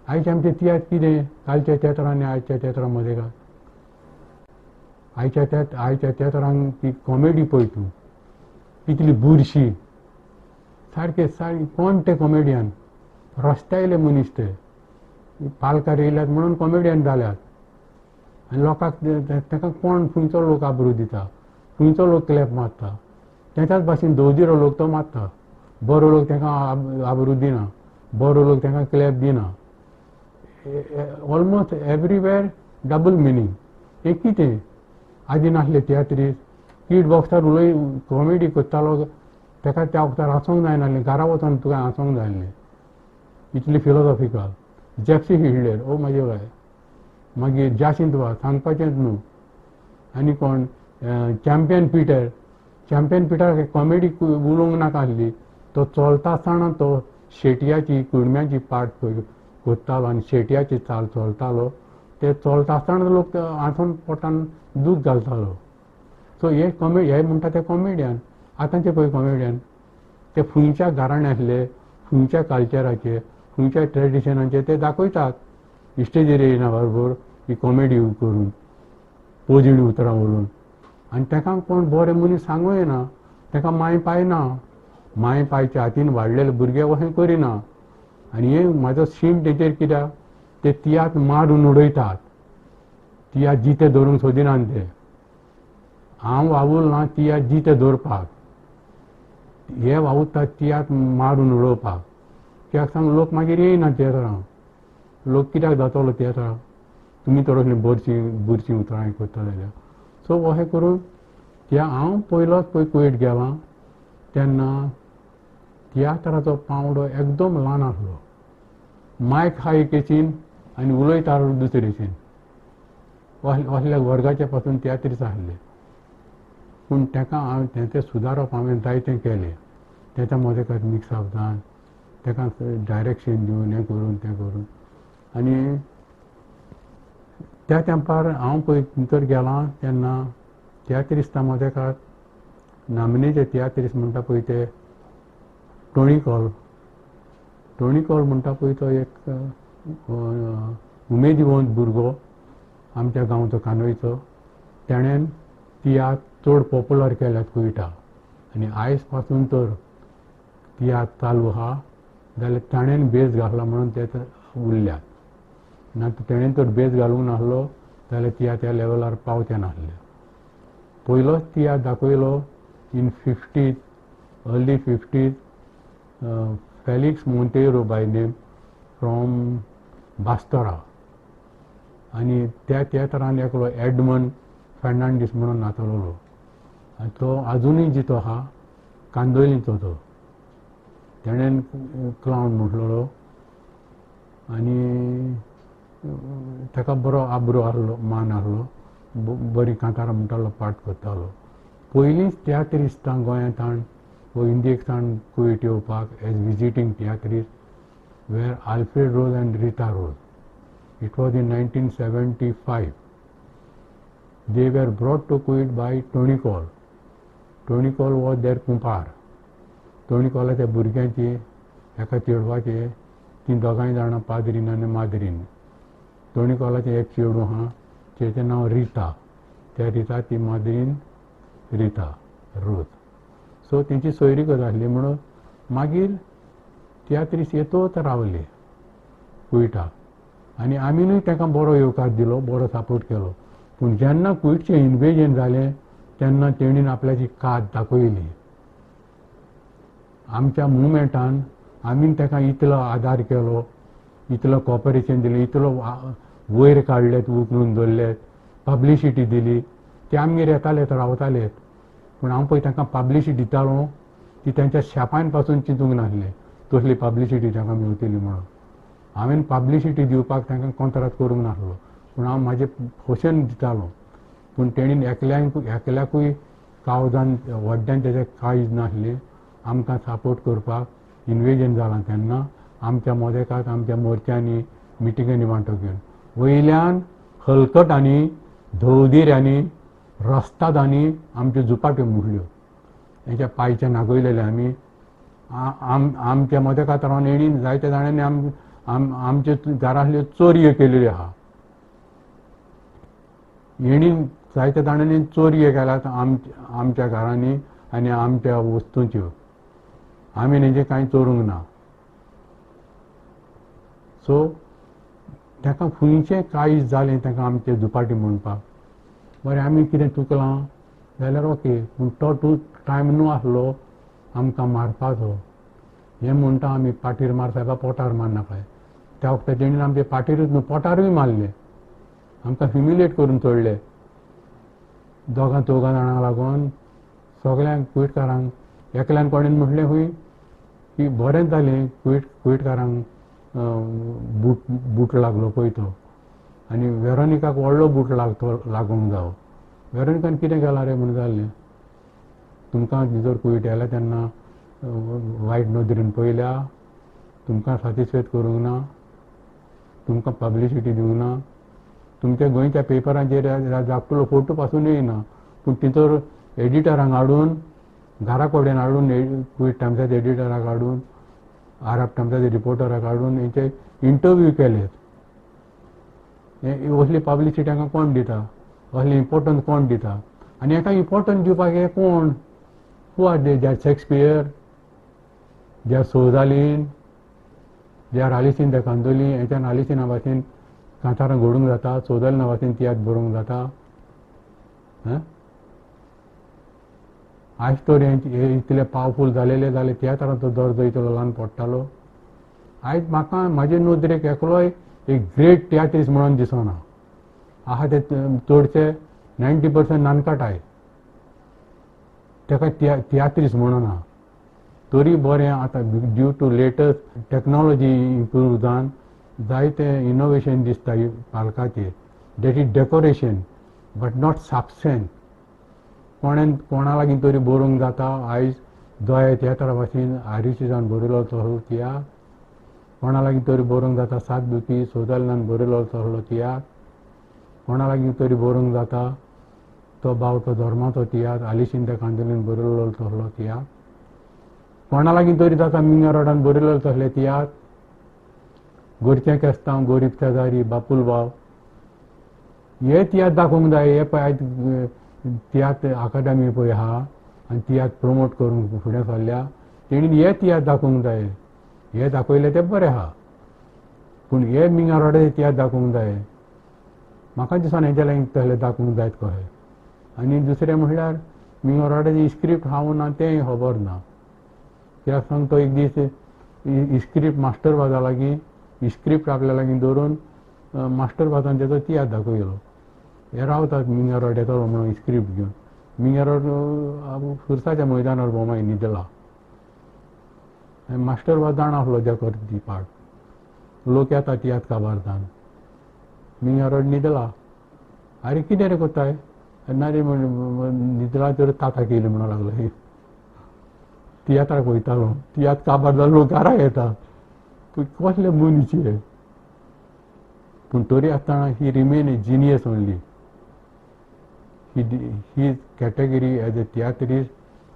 आयचे आमचे तियात्र कितें कालच्या तियात्रां आनी आयच्या तियात्रां मदें काय? आयच्या तियात्रांक ती कॉमेडी पळय तूं कितली बुरशी, सारके सारके कोण ते कॉमेडियन, रस्त्यायले मनीस ते पालकार येयल्यात म्हणून कॉमेडियन जाल्यात. आनी लोकांक ताका कोण खंयचो लोक आबरू दिता, खंयचो लोक क्लॅप मारता. तेच्याच भाशेन दवदिरो लोक तो मारता, बरो लोक ताका आबरू दिना, बरो लोक ताका क्लॅप दिना. Almost everywhere double meaning. हें कितें आदीं नासले तियात्रीस्त कीड बॉक्सार उलय कॉमेडी करतालो ताका त्या वखदार हांसोंक जायनासलें, घरा वचोन तुका हांसोंक जाय आसलें. इतली फिलोसॉफिकल. जॅप्सी हिडलेर ओ म्हाजे बाय, मागीर जाशींत वा सांगपाचेंच न्हू. आनी कोण champion Peter, champion Peter comedy उलोवंक नाका आसली. तो चलता आसतना तो शेटयाची कुडम्याची पाट करतालो आनी शेटयाची चाल चलतालो. ते चलता आसतना लोक हांसून पोटान दूख घालतालो. सो हे हे म्हणटा ते कॉमेडियन. आतांचे पळय कॉमेडियन ते खंयच्या घराणे आसले, खंयच्या कल्चराचे, खंयच्या ट्रेडिशनाचे ते दाखयतात स्टेजीर येयना बरोबर ही कॉमेडी करून पोजिणी उतरां उलोवन. आनी ताका कोण बरें मनीस सांगूं येना, ताका माय पाय ना, माय पायच्या हातीन वाडलेले भुरगे अशें करिना. आनी हे म्हाजो शीण तेचेर कित्याक ते तियात्र मारून उडयतात, तियात्र जिते दवरूंक सोदिनात ते. हांव वावुरना तियात्र जिते दवरपाक, हे वावुरतात तियात्र मारून उडोवपाक. कित्याक सांग लोक मागीर येयना तियात्रांक. लोक कित्याक जातलो तियात्राक तुमी तर असलीं बरशीं बुरशीं उतरां करता जाल्यार. सो अशें करून त्या हांव पयलोच पळय कुवेट गेलां तेन्ना तियात्राचो पांवडो एकदम ल्हान आसलो. मायक आहा एक हेचीन आनी उलयता दुसरे हेचीन, असल्या वर्गाचे पासून तियात्रीस आसले. पूण ताका हांवें तें सुदारप हांवें जायतें केलें. तेच्या मदें कांय मिक्सअप जावन ताका डायरेक्शन दिवन हें करून तें करून. आनी त्या तेंपार हांव पळय भितर गेलां तेन्ना तियात्रिस्तां मदेकात नामनेचे तियात्रिस्त म्हणटा पळय ते टोणी कॉल. टोणी कॉल म्हणटा पळय तो एक उमेदीवंत भुरगो आमच्या गांवचो कांदोळचो. तेणेन तियात्र चड पॉपुलर केल्यात कुवेटा. आनी आयज पासून तर तियात्र चालू आहा जाल्यार ताणेन बेज घातला म्हणून ते उरल्यात. ना तर तेणेन तर बेज घालूंक नासलो जाल्यार तियात्र त्या लेवलार पावचे नासले. पयलोच तियात्र दाखयलो in fifties, early fifties, Felix Monteiro by name from Bastora. आनी त्या तियात्रान एकलो एडमंड फेर्नांडीस म्हणून नाचलोलो आनी तो आजुनूय जितो आहा, कांदोलीचो तो. तेणेन क्लावन म्हटलेलो आनी ताका बरो आब्रो आसलो, मान आसलो, बरी कांतारां म्हणटालो, पाठ करतालो. पयलींच तियात्रिस्तां गोंयांत वो इंडियेक सावन कुवेट येवपाक एज विजिटींग तियात्रिस्त were Alfred Rose and Rita Rose. It was in 1975. They were brought to Kuwait by Tony Cole. Tony Cole was their कुंपार. Tony कॉलाच्या भुरग्यांची एका चेडवाचे तीं दोगांय जाणां पाद्रीन आनी माद्रीन. टोनी कॉलाचें एक चेडूं आहा तेचें नांव रिता. त्या रिता ती माद्रीन रिता रोज. सो तेंची सोयरीगत आसली म्हणून मागीर तियात्रीस येतोच रावले कुवेटाक. आनी आमीनूय तांकां बरो येवकार दिलो, बरो सपोर्ट केलो. पूण जेन्ना कुवेटचें इन्वेजन जालें तेन्ना तेणीन आपल्याची कात दाखयली. आमच्या मुवमेंटान आमी ताका इतलो आदार केलो, इतलो कॉपरेशन दिलें, इतलो वयर काडलेत, उखलून दवरलेत, पब्लिसिटी दिली. ते आमगेर येतालेत, रावतालेत. पूण हांव पळय तांकां पब्लिसिटी दितालो ती तेंच्या शेपान पासून चिंतूंक नासलें तसली पब्लिसिटी तांकां मेवतली म्हणून. हांवें पब्लिसिटी दिवपाक तांकां कोंत्रात करूंक नासलो, पूण हांव म्हाजें खोशेन दितालो. पूण तेणीन एकल्याकूय कावजान व्हड्ड्यान तेजें काळीज नासलें आमकां सपोर्ट करपाक. इन्वेजन जालां तेन्ना आमच्या मोदेकाक आमच्या मोर्चांनी मिटिंगांनी वांटो घेवन वयल्यान हलकटांनी, धवदिऱ्यांनी, रस्तादांनी आमच्यो झुपाट्यो मोडल्यो. हेच्या पायचे नागयलेले आमी आमच्या मदेकात रावन हेणी जायत्या जाणांनी आमचे घरांतल्यो चोरयो केलेल्यो आहा. हेणी जायत्या जाणांनी चोरयो केल्यात आमच्या घरांनी आनी आमच्या वस्तूंच्यो. आमी हेंचें कांय चोरूंक ना. सो ताका खुंयचें काळीज जालें ताका आमचे दुपाटी म्हणपाक. बरें आमी कितें चुकलां जाल्यार ओके, पूण तो तूं टायम न्हू आसलो आमकां मारपाचो. हें म्हणटा आमी पाटीर मार सायबा पोटार मारनाकाय. त्या वखदार तेणीन आमचे पाटीरूच न्हू पोटारूय मारले, आमकां ह्युमिलेट करून सोडले. दोगां चवगां जाणांक लागून सगळ्यांक कुवेटकारांक एकल्यान कोणेन म्हटलें खंय की बरेंच जालें कुवेटकारांक बूट लागलो पळय तो, आनी वेरोनिकाक व्हडलो बूट लागूंक जावो. वेरोनिकान कितें केलां रे म्हूण जालें, तुमकां जर कुवेट आयला तेन्ना वायट नदरेन पळयल्या, तुमकां सॅटिस्फायड करूंक ना, तुमकां पब्लिसिटी दिवंक ना, तुमच्या गोंयच्या पेपरांचेर धाकटुलो फोटो पासून येयना, पूण तितूर एडिटरांक हाडून घरा कडेन हाडून कुवेट टायम्साच्या एडिटराक हाडून आरब टायम्साच्या रिपोर्टराक हाडून हेंचे इंटरव्यू केले. असली पब्लिसिटी हांकां कोण दिता, असली इम्पोर्टन्स कोण दिता? आनी हाका इम्पोर्टन्स दिवपाक हे कोण? Who are they? They are Shakespeare, they are Souza Lin, they are Alisson de Candolim. हेच्यान आलिसिना भाशेन कांतारां घडूंक जाता, सोजालिना भाशेन तियात्र बरोवंक जाता. आयज तर हे इतले पावरफूल जालेले जाले तियात्रांचो दर्जो इतलो ल्हान पडटालो. आयज म्हाका म्हाजे नदरेक एकलोय एक ग्रेट तियात्रिस्ट म्हणून दिसना. आहा ते चडशे 90% नानकाटाय, ताका तियात्रिस्ट म्हणना. तरी बरें आतां due to latest technology improve जावन जायते इनोवेशन दिसता पालकाचेर. That is decoration but not substance. कोणेन कोणा लागीं तरी बरोवंक जाता. आयज दोया तियात्रा भाशेन आरिसिजान बरयलो तसलो तियात्र, कोणा लागीं तरी बरोवंक जाता सात दुखी सोजालिनान बरयलो तसलो तियात्र, कोणा लागीं तरी बरोवंक जाता तो बावटो धर्माचो तियात्र आलिसीन दे कांदोलीन बरयलो तसलो तियात्र, कोणा लागीं तरी जाता मिंगा रोडान बरयलो तसले तियात्र, गोरचें केस्तांव गोरीब शेजारी बापूल भाव, हे तियात्र दाखोवंक जाय. हे पळय आयज तियात्र अकादमी पळय आहा आनी तियात्र प्रमोट करूंक फुडें सरल्या, तेणीन हे तियात्र दाखोवंक जाय. हे दाखयले ते बरें आहा, पूण हे मिंगा रोडाचे तियात्र दाखोवंक जाय. म्हाका दिसना हेच्या लागीं तसले दाखोवंक जायत कशें. आनी दुसरें म्हणल्यार मिंगा रोडाची स्क्रिप्ट हांव ना तेंय खबर ना. कित्याक सांग, तो एक दीस स्क्रिप्ट मास्टर वाजा लागीं स्क्रिप्ट आपल्या लागीं दवरून मास्टर वाजान तेजो तियात्र दाखयलो. हे रावतात मिंगा रोड येतलो म्हणून स्क्रिप्ट घेवन. मिंगा रोड फुरसाच्या मैदानार बोमाय न्हिदला. मास्टर वाज जाणा आसलो ज्या करता ती पार्ट. लोक येता तियात्र काबार जावन. मिंगा रोड न्हिदला. आरे कितें रे कोत्ताय? ना रे न्हिदला तर ताता केली म्हणून लागलो. तियात्राक वयतालो, तियात्र काबार जालो लोक घरा येता. कसले मनीस हे? पूण तरी आसतना he remain a genius only. His category as a tiatrist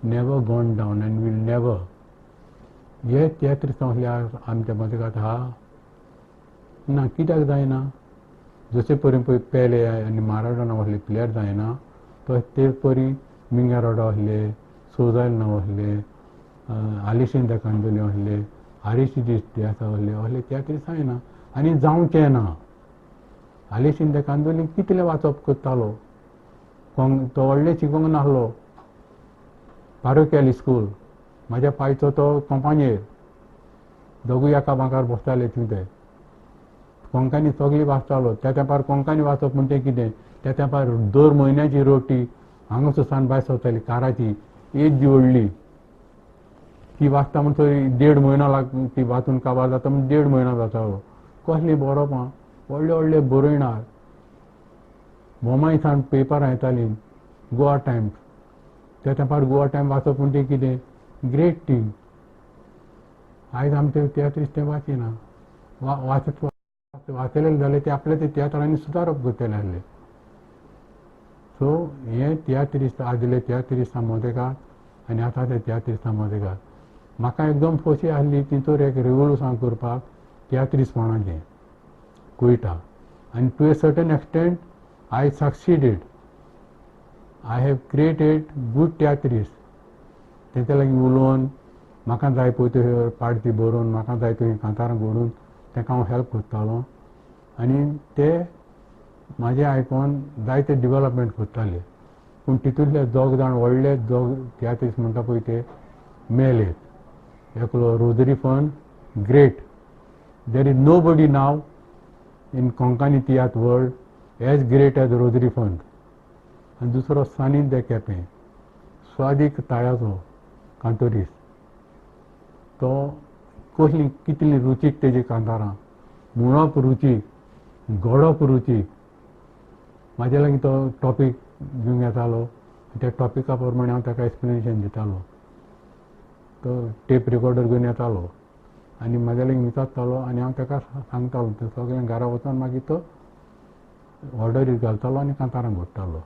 never gone down and will never. हे तियात्रिस्ट असले आमच्या मजगात आहा ना, कित्याक जायना? जशे परी पळय पेले आनी माराडोना असले प्लेयर जायना, तो ते परी मिंगा रोडा असले, सोजालिना असले, आलिसीन दे कांदोली असले, आरिसिदीस आसा असले असले तियात्रिस्ट जायना आनी जावचें ना. आलिसीन दे कांदोली कितलें वाचप करतालो, तो व्हडलें शिकूंक नासलो. पारोकियल स्कूल, म्हाज्या पायचो तो कोंपांजेर, दोगूय एका बांकार बसताले थंय. ते कोंकणी सगळी वाचतालो. त्या तेंपार कोंकणी वाचप म्हणजे कितें, त्या तेंपार दर म्हयन्याची रोटी हांगासर सान भायर सरताली काराची, येदी व्हडली. ती वाचता म्हणसर 1.5 म्हयनो लाग, ती वाचून काबार जाता म्हण 1.5 म्हयनो जातालो. कसलीं बरोवपां, व्हडले व्हडले बरयणार. बोमाय सान पेपरां येतालीं, गोवा टायम्स. त्या तेंपार गोवा टायम्स वाचप म्हणजे कितें, ग्रेट थींग. आयज आमचे तियात्रिस्ट तें वाचिना. वाचलेले जाल्यार ते आपल्या ते तियात्रांनी सुदारप करतले आसले. सो हे तियात्रिस्ट आदले तियात्रिस्टां मदेकात आनी आतां ते तियात्रिस्तां मदें घाल. म्हाका एकदम खोशी आसली तितूर एक रेवोलुसांव करपाक तियात्रिस्पणाचें कुयटा आनी to a certain extent I succeeded. I have created good tiatrist. तेंच्या लागीं उलोवन म्हाका जाय पळय त्यो पार्टी बरोवन म्हाका जाय त्यो कांतारां घडून तांकां हांव हेल्प करतालो आनी ते म्हाजें आयकोन जायते डिवॅलपमेंट करताले. पूण तितूंतले दोग जाण व्हडले दोग तियात्रिस्ट म्हणटा पळय ते मेले. एकलो Rosary Fern great, there is nobody now in Konkani tiatr world as great as Rosary Fern. आनी दुसरो सानी दे केपें स्वादीक ताळ्याचो कांतोरीस, तो कसली कितली रुचीक तेजी कांतारां म्हणप रुचीक, घडप रुचीक. म्हाजे लागीं तो टॉपीक घेवन येतालो, त्या टॉपिका प्रमाणे हांव ताका एक्सप्लेनेशन दितालो. तो टेप रिकॉर्डर घेवन येतालो आनी म्हाज्या लागीं विचारतालो आनी हांव ताका सांगतालो. ते सगळें घरा वचून मागीर तो ऑर्डरीर घालतालो आनी कांतारां घडटालो.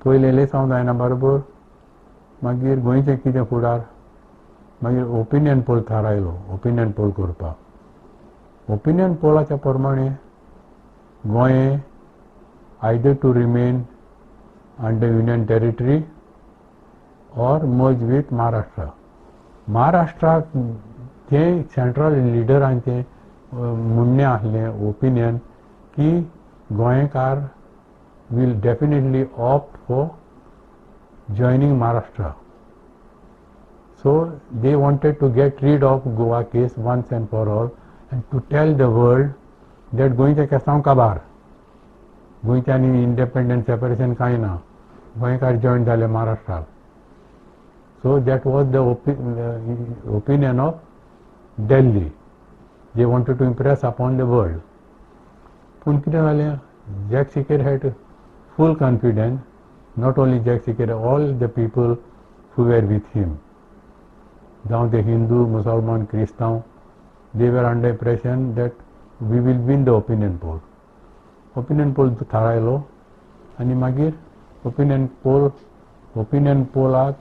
पयलें लेसांव जायना बरोबर मागीर गोंयचें कितें फुडार, मागीर ओपिनियन पोल थारायलो. ओपिनियन पोल करपाक, ओपिनियन पोलाच्या प्रमाणे Goa either to remain under union territory or merge with Maharashtra. महाराष्ट्राक तें सेंट्रल लिडरांचें म्हणणें आसलें ओपिनियन की गोंयकार will definitely opt for joining Maharashtra. So they wanted to get rid of Goa case once and for all and to tell the world that गोंयचें केसांव काबार, गोंयचें आनी इंडिपेंडंट सेपरेशन कांय ना, गोंयकार जॉयन जाले महाराष्ट्राक. So that was the opinion of Delhi. They wanted to impress upon the world. पूण कितें जालें, Jack Sequeira had full confidence, not only Jack Sequeira, all the people who were with him, जावं ते हिंदू, मुसलमान, क्रिस्तांव, they were under impression that we will win the opinion poll. Opinion poll थारायलो आनी मागीर opinion Pollock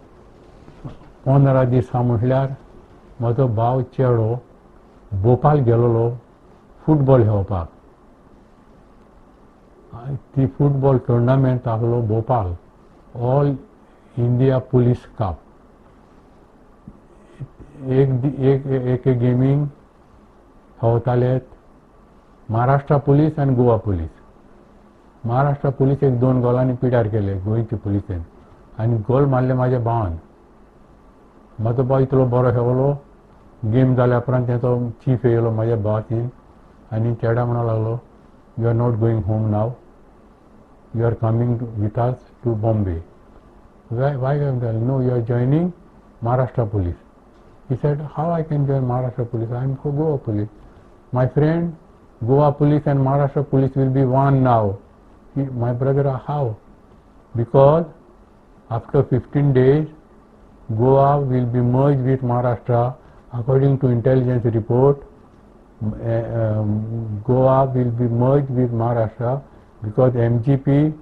15 दिसां म्हटल्यार म्हजो भाव चेडो भोपाल गेलोलो फुटबॉल खेळपाक. ती फुटबॉल टुर्नामेंट आसलो Bhopal, all India police cup. एक एक एक गेमींग खेळताले महाराष्ट्र पुलीस आनी गोवा पुलीस. महाराष्ट्र पुलीस एक 2 गोलांनी पिड्यार केले गोंयचे पुलिसेन आनी गोल मारले म्हाज्या भावान. म्हजो भाव इतलो बरो खेळलो, गेम जाल्या उपरांत तेचो चीफ येयलो म्हाज्या भावाचेर आनी चेडा म्हणूंक लागलो, you are not going home now, you are coming with us to Bombay. Why? No, you are joining Maharashtra police. He said, how I can join Maharashtra police? I am for Goa police. My friend, Goa police and Maharashtra police will be one now. My brother, how? Because after 15 days, Goa will be merged with Maharashtra. According to intelligence report, Goa will be merged with Maharashtra because MGP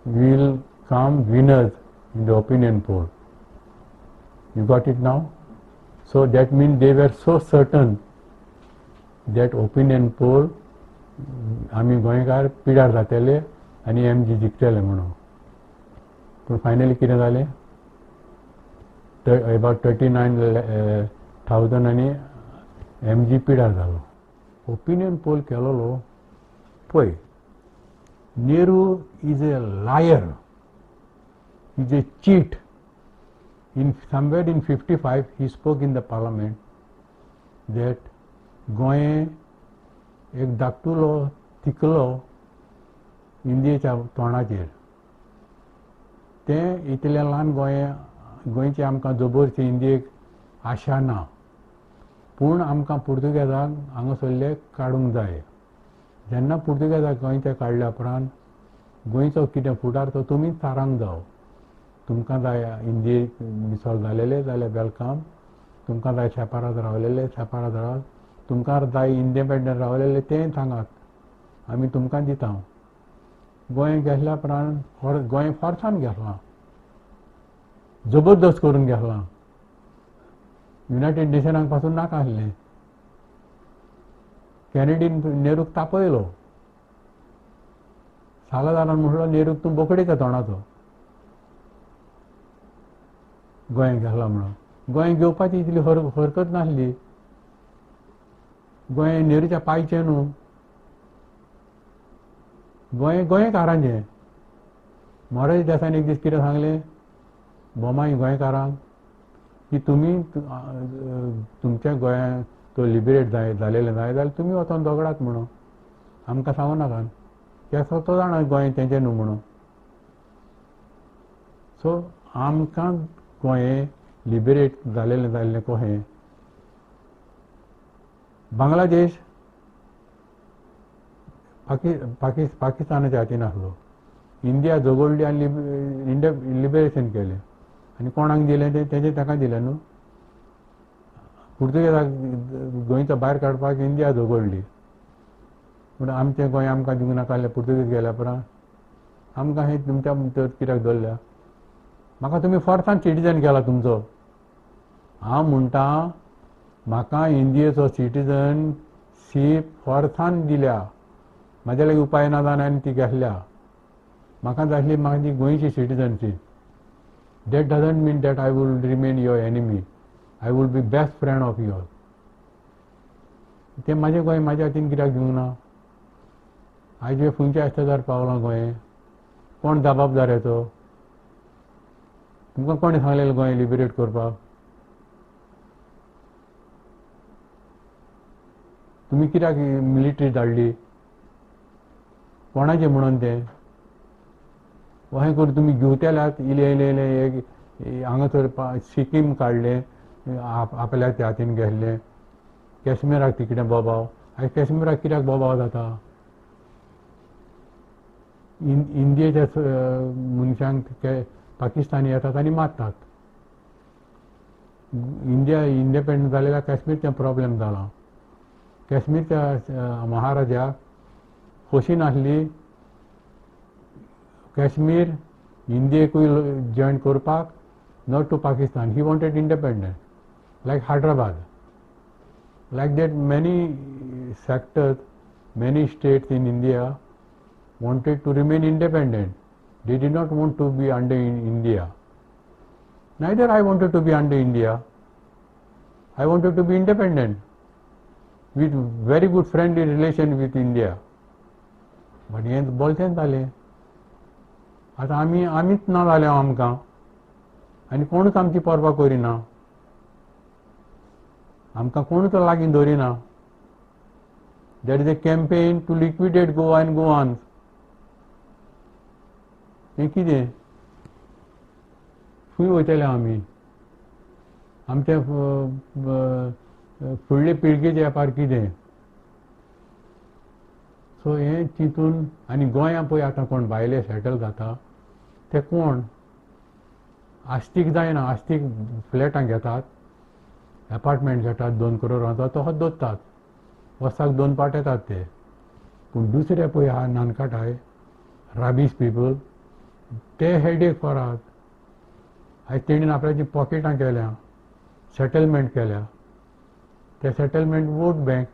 will come winners in the opinion poll. You got it now? So that means they were so certain that opinion poll आमी गोंयकार पिडार जातले आनी M G जिखतले म्हणून. पूण finally कितें जालें, about 39,000 आनी एम जी पिडार जालो. ओपिनियन पोल केलोलो पळय, Nehru is a liar, is a cheat. In somewhere in 55 he spoke in the parliament that Goa एक धाकटुलो थिकलो इंडियेच्या तोंडाचेर, तें इतलें ल्हान गोंय, गोंयचें आमकां जबरशी इंडियेक आशा ना, पूण आमकां पुर्तुगेजांक हांगासरले काडूंक जाय. जेन्ना पुर्तुगेजाक गोंयचे काडल्या उपरांत गोंयचो कितें फुडार तो तुमीच थारावंक जावो. तुमकां जाय इंडियेक मिसळ जालेले जाल्यार welcome, तुमकां जाय सेपारात रावलेले सेपारात रावात, तुमकां जाय इंडिपेंडंट रावलेले तें सांगात, आमी तुमकां दिता. गोंय घेतल्या उपरांत गोंय फोर्सान घेतलां, जबरदस्त करून घेतलां. युनायटेड नेशनाक पासून नाका आसलें. कॅनेडीन नेहरूक तापयलो. सालादारान म्हणलो नेहरूक तूं बोकडेच्या तोंडाचो, गोंय घेतला म्हणून. गोंय घेवपाची इतली हरकत नासली. गोंय नेहरूच्या पांयचें न्हू, गोंय गोंयकारांचें. मोरारजी देसायान एक दीस कितें सांगलें बोमाई गोंयकारांक की तुमी तुमच्या गोंयांत तो लिबरेट जाय जालेलें जाय जाल्यार तुमी वचोन झगडात म्हणून, आमकां सांगू नाकात. कित्याक तो जाणा गोंय तेंचें न्हू म्हणून. सो आमकां गोंय लिबरेट जालेलें जाल्लें कशें? बांगलादेश पाकिस्तानाच्या हातीन आसलो. इंडिया झगडली आनी इंडिया लिबरेशन केलें. आनी कोणाक दिलें तें? तेजें ताका दिलें न्हू. पुर्तुगेजाक गोंयचो भायर काडपाक इंडिया झगडली. पूण आमचें गोंय आमकां दिवंक नाका आसलें पुर्तुगेज गेल्या उपरांत. आमकां हें तुमच्या भितर कित्याक दवरल्या? म्हाका तुमी फोर्सान सिटीजन केला तुमचो. हांव म्हणटा म्हाका इंडियेचो सिटीजनशीप फोर्सान दिल्या. म्हाज्या लागीं उपाय ना जावन हांवें ती घेतल्या. म्हाका जाय आसली म्हाजी गोंयची citizenship. That doesn't mean that I will remain your enemy. I will be best friend of yours. तें म्हाजें गोंय म्हाज्या हातीन कित्याक दिवंक ना? आयज खंयच्या आस्तेदार पावलां गोंय? कोण जबाबदार हेचो? तुमकां कोणें सांगलेलें गोंय लिबरेट करपाक? तुमी कित्याक मिलिटरी धाडली? कोणाचें म्हणून तें? अशें करून तुमी घेवतेल्यात इलें इलें इलें एक हांगासर सिक्कीम काडलें आपल्या त्या हातीन घेतलें. काश्मीराक तिकडे बोबाव. आयज काश्मीराक कित्याक बोबाव जाता? इंडियेच्या मनशांक पाकिस्तानी येतात आनी मारतात. इंडिया इंडिपेंडंट जालेल्या काश्मीरचें प्रॉब्लेम जाला. काश्मीरच्या महाराजाक खोशी नासली काश्मीर इंडियेकूय जॉयन करपाक, not to Pakistan. He wanted independent like Hyderabad. Like that many sectors, many states in India wanted to remain independent. They did not want to be under India. Neither I wanted to be under India. I wanted to be independent with very good friendly relation with India. But हें बोलचें जालें. आतां आमी आमीच ना जाले आमकां आनी कोणूच आमची पर्वा करिना, आमकां कोणूच लागीं दवरिना. There is a campaign to liquidate Goa and Goans. हें कितें? खंय वयतले आमी? आमच्या फुडले पिळगेचे व्यापार कितें? सो हें चिंतून आनी गोंया पळय आतां कोण भायले सेटल जाता ते कोण आस्तीक जायना. आस्तीक फ्लॅटां घेतात, एपार्टमेंट घेतात, 2 करोडांचो तसोच दवरतात, वर्साक 2 पाट येतात ते. पूण दुसरे पळय आहा नानकाटाय राबीस पिपल, ते हेडेक फॉर आयज तेणीन आपल्याची पॉकेटां केल्या, सेटलमेंट केल्या. ते सेटलमेंट वोट बँक.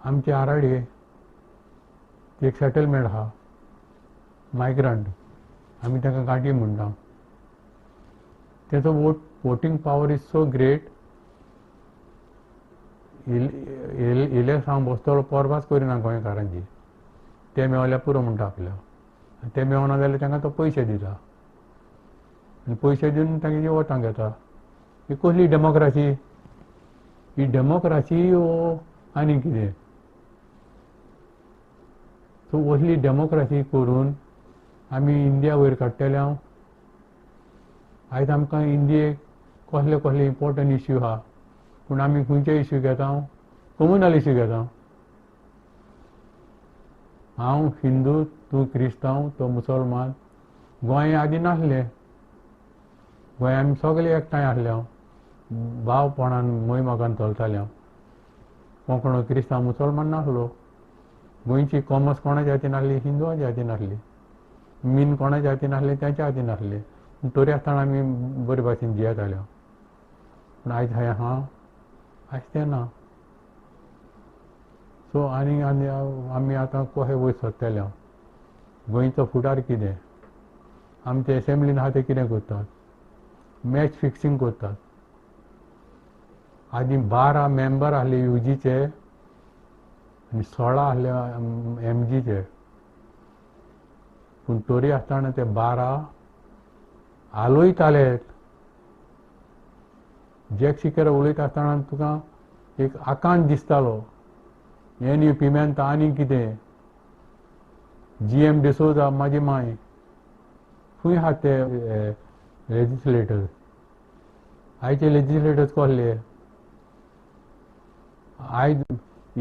आमचे आराडे ती एक सेटलमेंट आहा, मायग्रंट आमी तांकां गांठी म्हणटा. तेचो voting power is so great. इलेक्सांव बसतलो पर्वाच करिना गोंयकारांची. ते मेवल्यार पुरो म्हणटा आपल्याक. ते मेवना जाल्यार तांकां तो पयशे दिता आनी पयशे दिवन तांची वोटां घेता. ही कसली डेमोक्रासी? ही डेमोक्रासी वो आनी कितें? सो असली डेमोक्रासी करून आमी इंडिया वयर काडटले. हांव आयज आमकां इंडियेक कसले कसले इम्पोर्टंट इश्यू आहा, पूण आमी खंयचे इश्यू घेता? कम्युनल इश्यू घेता. हांव हिंदू, तूं क्रिस्तांव, तो मुसलमान. गोंय आदीं नासलें. गोंय आमी सगळे एकठांय आसले, भावपणान मोय मोगान चलताले. कोंकणो क्रिस्तांव मुसलमान नासलो. गोंयची कॉमर्स कोणाच्या हातीन आसली? हिंदूआंच्या हातीन आसली. मीन कोणाच्या हातीन आसलें? तेंच्या हातीन आसलें. पूण तरी आसतना आमी बरे भाशेन जियेताले. पूण आयज हें आहा, आयज तें ना. सो आनी आनी आमी आतां कशें वयर सरतले? गोंयचो फुडार कितें? आमचे एसेंब्लीन आहा ते कितें करतात? मॅच फिक्सिंग करतात. आदीं 12 मेंबर आसले युजीचे आनी 16 आसले एमजीचे. पूण तरी आसतना ते 12 आलोयताले. जॅक सिकेरा उलयता आसतना तुका एक आकांत दिसतालो. एन यू पिमेंता आनी कितें, जी एम डिसोजा म्हाजी माय, खंय आहा ते लेजिस्लेटर्स? आयचे लेजिस्लेटर्स कसले? आयज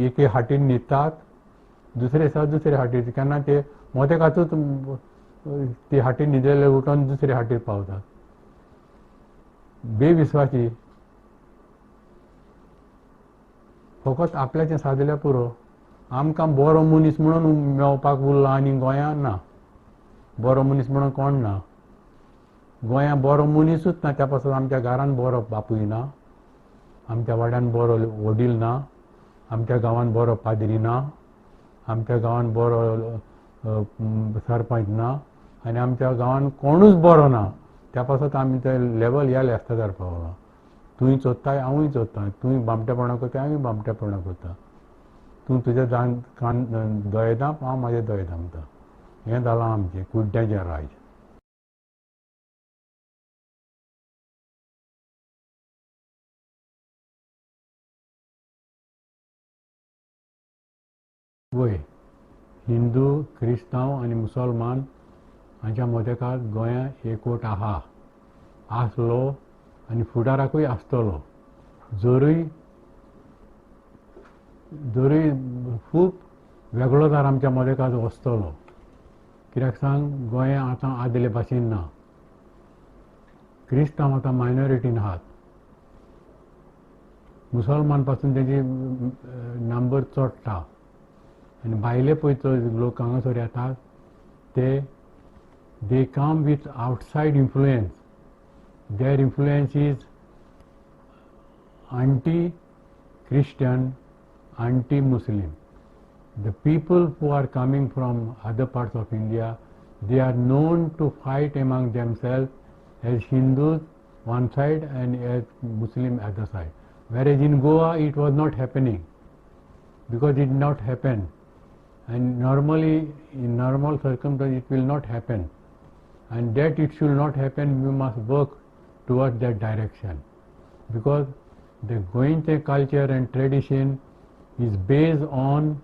एके हाटीन न्हिदतात, दुसरे दिसा दुसरे हाटीर, केन्ना ते मोदेकातूच ती हाटीर न्हिदले उठोन दुसरे हाटीर पावतात. बेविस्वासी, फकत आपल्याचें सादल्यार पुरो. आमकां बरो मनीस म्हणून मेळपाक उरला आनी गोंयांत ना. बरो मनीस म्हणून कोण ना. गोंयांत बरो मनीसूच ना. त्या पासून आमच्या घरान बरो बापूय ना, आमच्या वाड्यान बरो वडील ना, आमच्या गांवान बरो पाद्री ना, आमच्या गांवान बरो सरपंच ना, आनी आमच्या गांवान कोणूच बरो ना. त्या पासत आमी ते लेवल ह्या लेस्तादार पावला. तूंय चोत्ताय, हांवूय चोत्ताय, तूंय बामटेपणां करता, हांवूय बामटेपणां करता. तूं तुज्या कान दोळे धांप, हांव म्हाजे दोळे धांपता. हें जालां आमचें कुड्ड्यांचें राज. वय, हिंदू, क्रिस्तांव आनी मुसलमान हांच्या मदेकात गोंयांत एकवट आहा, आसलो आनी फुडाराकूय आसतलो. जरूय जरूय खूब वेगळोदार आमच्या मदेकात वसतलो. कित्याक सांग, गोंयांत आतां आदले भाशेन ना. क्रिस्तांव आतां मायनॉरिटीन आहात. मुसलमान पासून तेजी नंबर चडटा. आनी भायले पळय लोक हांगासर येतात ते they come with outside influence. Their influence is anti Christian, anti Muslim. The people who are coming from other parts of India, they are known to fight among themselves as Hindus one side and as Muslim other side. Whereas in Goa it was not happening, because it did not happen, and normally in normal circumstances it will not happen, and that it should not happen, we must work towards that direction, because the Goenche culture and tradition is based on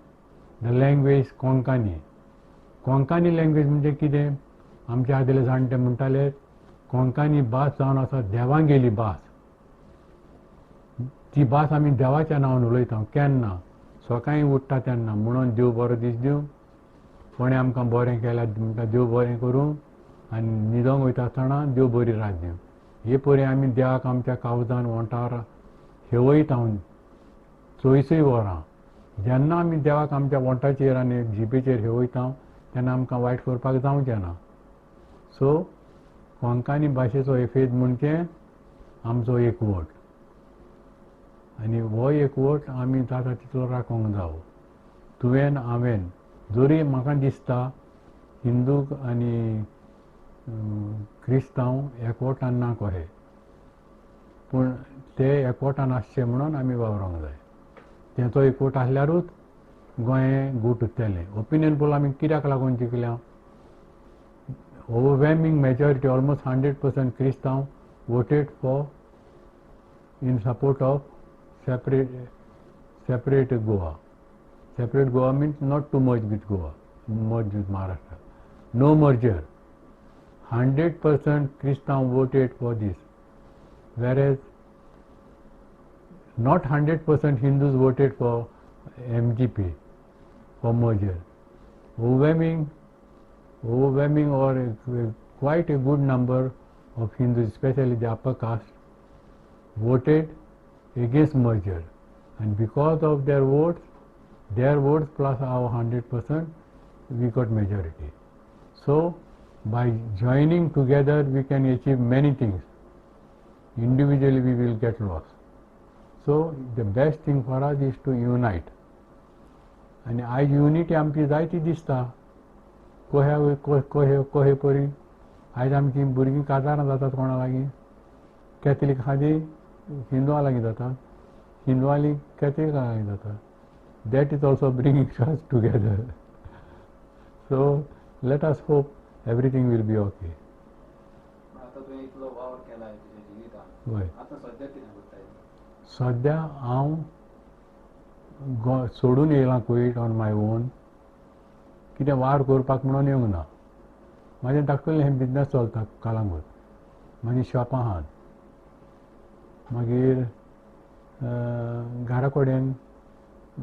the language Konkani. Konkani language म्हणजे कितें? आमचे आदले जाणटे म्हणटाले कोंकणी भास जावन आसा देवांगेली भास. ती भास आमी देवाच्या नांवान उलयता. केन्ना सकाळीं उठ्ठा तेन्ना म्हणून देव बरो दीस दिवं, कोणें आमकां बरें केल्यार म्हणटा देव बरें करूं, आनी न्हिदोंक वयता आसतना देव बरी रात दिवं. हे परी आमी देवाक आमच्या कावजान ओंठार हेवयता 24 वरां. जेन्ना आमी देवाक आमच्या ओंठाचेर आनी जिबेचेर हेवयता तेन्ना आमकां वायट करपाक जावचें ना. सो कोंकणी भाशेचो एफेद म्हणजे आमचो एकवट, आनी हो एकवट आमी जाता तितलो राखूंक जावो. तुवें हांवें जरी म्हाका दिसता हिंदू आनी क्रिस्तांव एकवटान ना कहे, पूण ते एकवटान आसचे म्हणून आमी वावरोंक जाय. तेचो एकवट आसल्यारूच गोंय गूट उरतलें. ओपिनियन पोल आमी कित्याक लागून जिखल्या? Overwhelming majority, almost 100% क्रिस्तांव voted for in support of separate Goa. Separate Goa means not to merge with Goa, merge with Maharashtra. No merger. 100% क्रिस्तांव voted for this, whereas not 100% Hindus voted for MGP, for merger. Overwhelming or quite a good number of Hindus, especially the upper caste, voted against merger. And because of their votes plus our 100%, we got majority. So by joining together we can achieve many things. Individually we will get lost. So the best thing for us is to unite. आनी आयज unity आमची जायती दिसता. कोहे कोहे कोहे परी आयज आमची भुरगीं काजारां जातात कोणा लागीं, कॅथलीक आहा ती हिंदुआ लागीं जातात, हिंदुआली कॅथलिकां लागीं जातात. That is also bringing us together. So let us hope everything will be okay. आतां तुवें इतलो वावर केला तुज्या जिवितांत, वय. आतां सद्या कितें करताय? सद्या हांव सोडून येयलां कुवेट ऑन my own. कितें वावर करपाक म्हणून येवंक ना. म्हाजें धाकटुलें हें बिजनस चलता कलांगूट, म्हाजी शॉपां आहात. मागीर घरा कडेन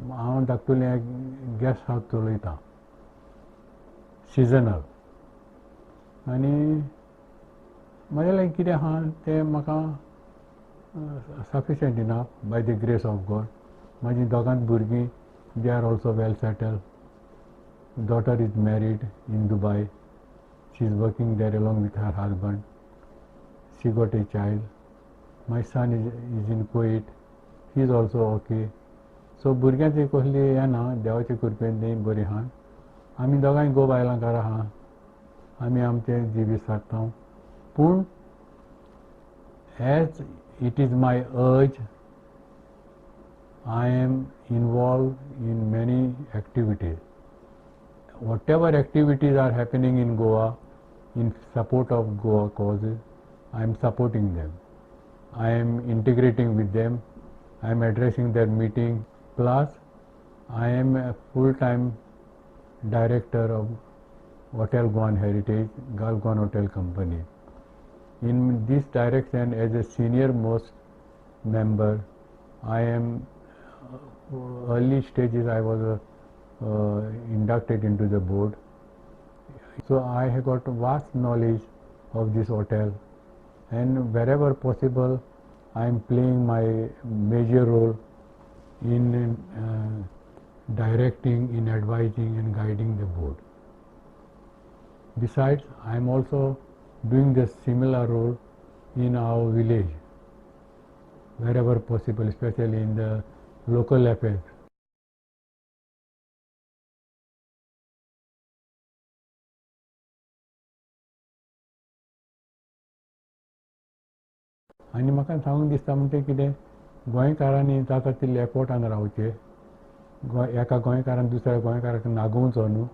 हांव धाकटुलें गॅस्ट हावज चलयतां सिजनल. आनी म्हाजे लागीं कितें आहा तें म्हाका sufficient enough by the grace of God. म्हाजी दोगांत भुरगीं they are also well settle. Daughter is married in Dubai, she is working there along with her husband, she got a child. My son is in Kuwait, he is also okay. So भुरग्यांची कसली हें ना, देवाचे कृपेन तीं बरीं आहा. आमी दोगांय घोव बायलां घरा आहा, आमी आमचें जिवीत सारता. पूण as it is my urge, I am involved in many activities. Whatever activities are happening in Goa, in support of Goa causes, I am supporting them. I am integrating with them. I am addressing their meeting. Plus, I am a full-time director of Hotel Goan Heritage, Gulf Goan Hotel Company. In this direction, as a senior most member, I am early stages I was inducted into the board. So I have got vast knowledge of this hotel, and wherever possible I am playing my major role in directing, in advising and guiding the board. Besides, I am also doing the similar role in our village, wherever possible, especially in the local affairs. आनी म्हाका सांगूंक दिसता म्हणजे कितें, गोंयकारांनी जाता तितले एकवटान रावचें. एका गोंयकारान दुसऱ्या गोंयकाराक नागोवचो न्हू,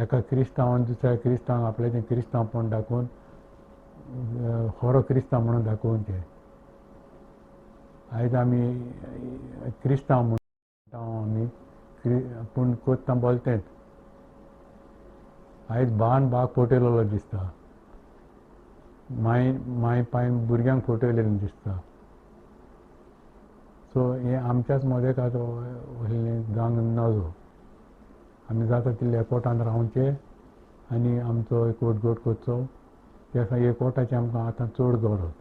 एका क्रिस्तांवान दुसऱ्या क्रिस्तांवाक आपल्याचें क्रिस्तांवपण दाखोवन खरो क्रिस्तांव म्हणून दाखोवचें. आयज आमी क्रिस्तांव म्हणटा आमी, पूण कोत्ता बोलतेंच. आयज बान बाग फटयलेलो दिसता, माय माय पायन भुरग्यांक फटयलेलें दिसता. सो हें आमच्याच मदेकात असलें जावंक नजो. आमी जाता तितले एकवटान रावचें आनी आमचो एकवट घट करचो. त्या एकवटाची आमकां आतां चड गरज.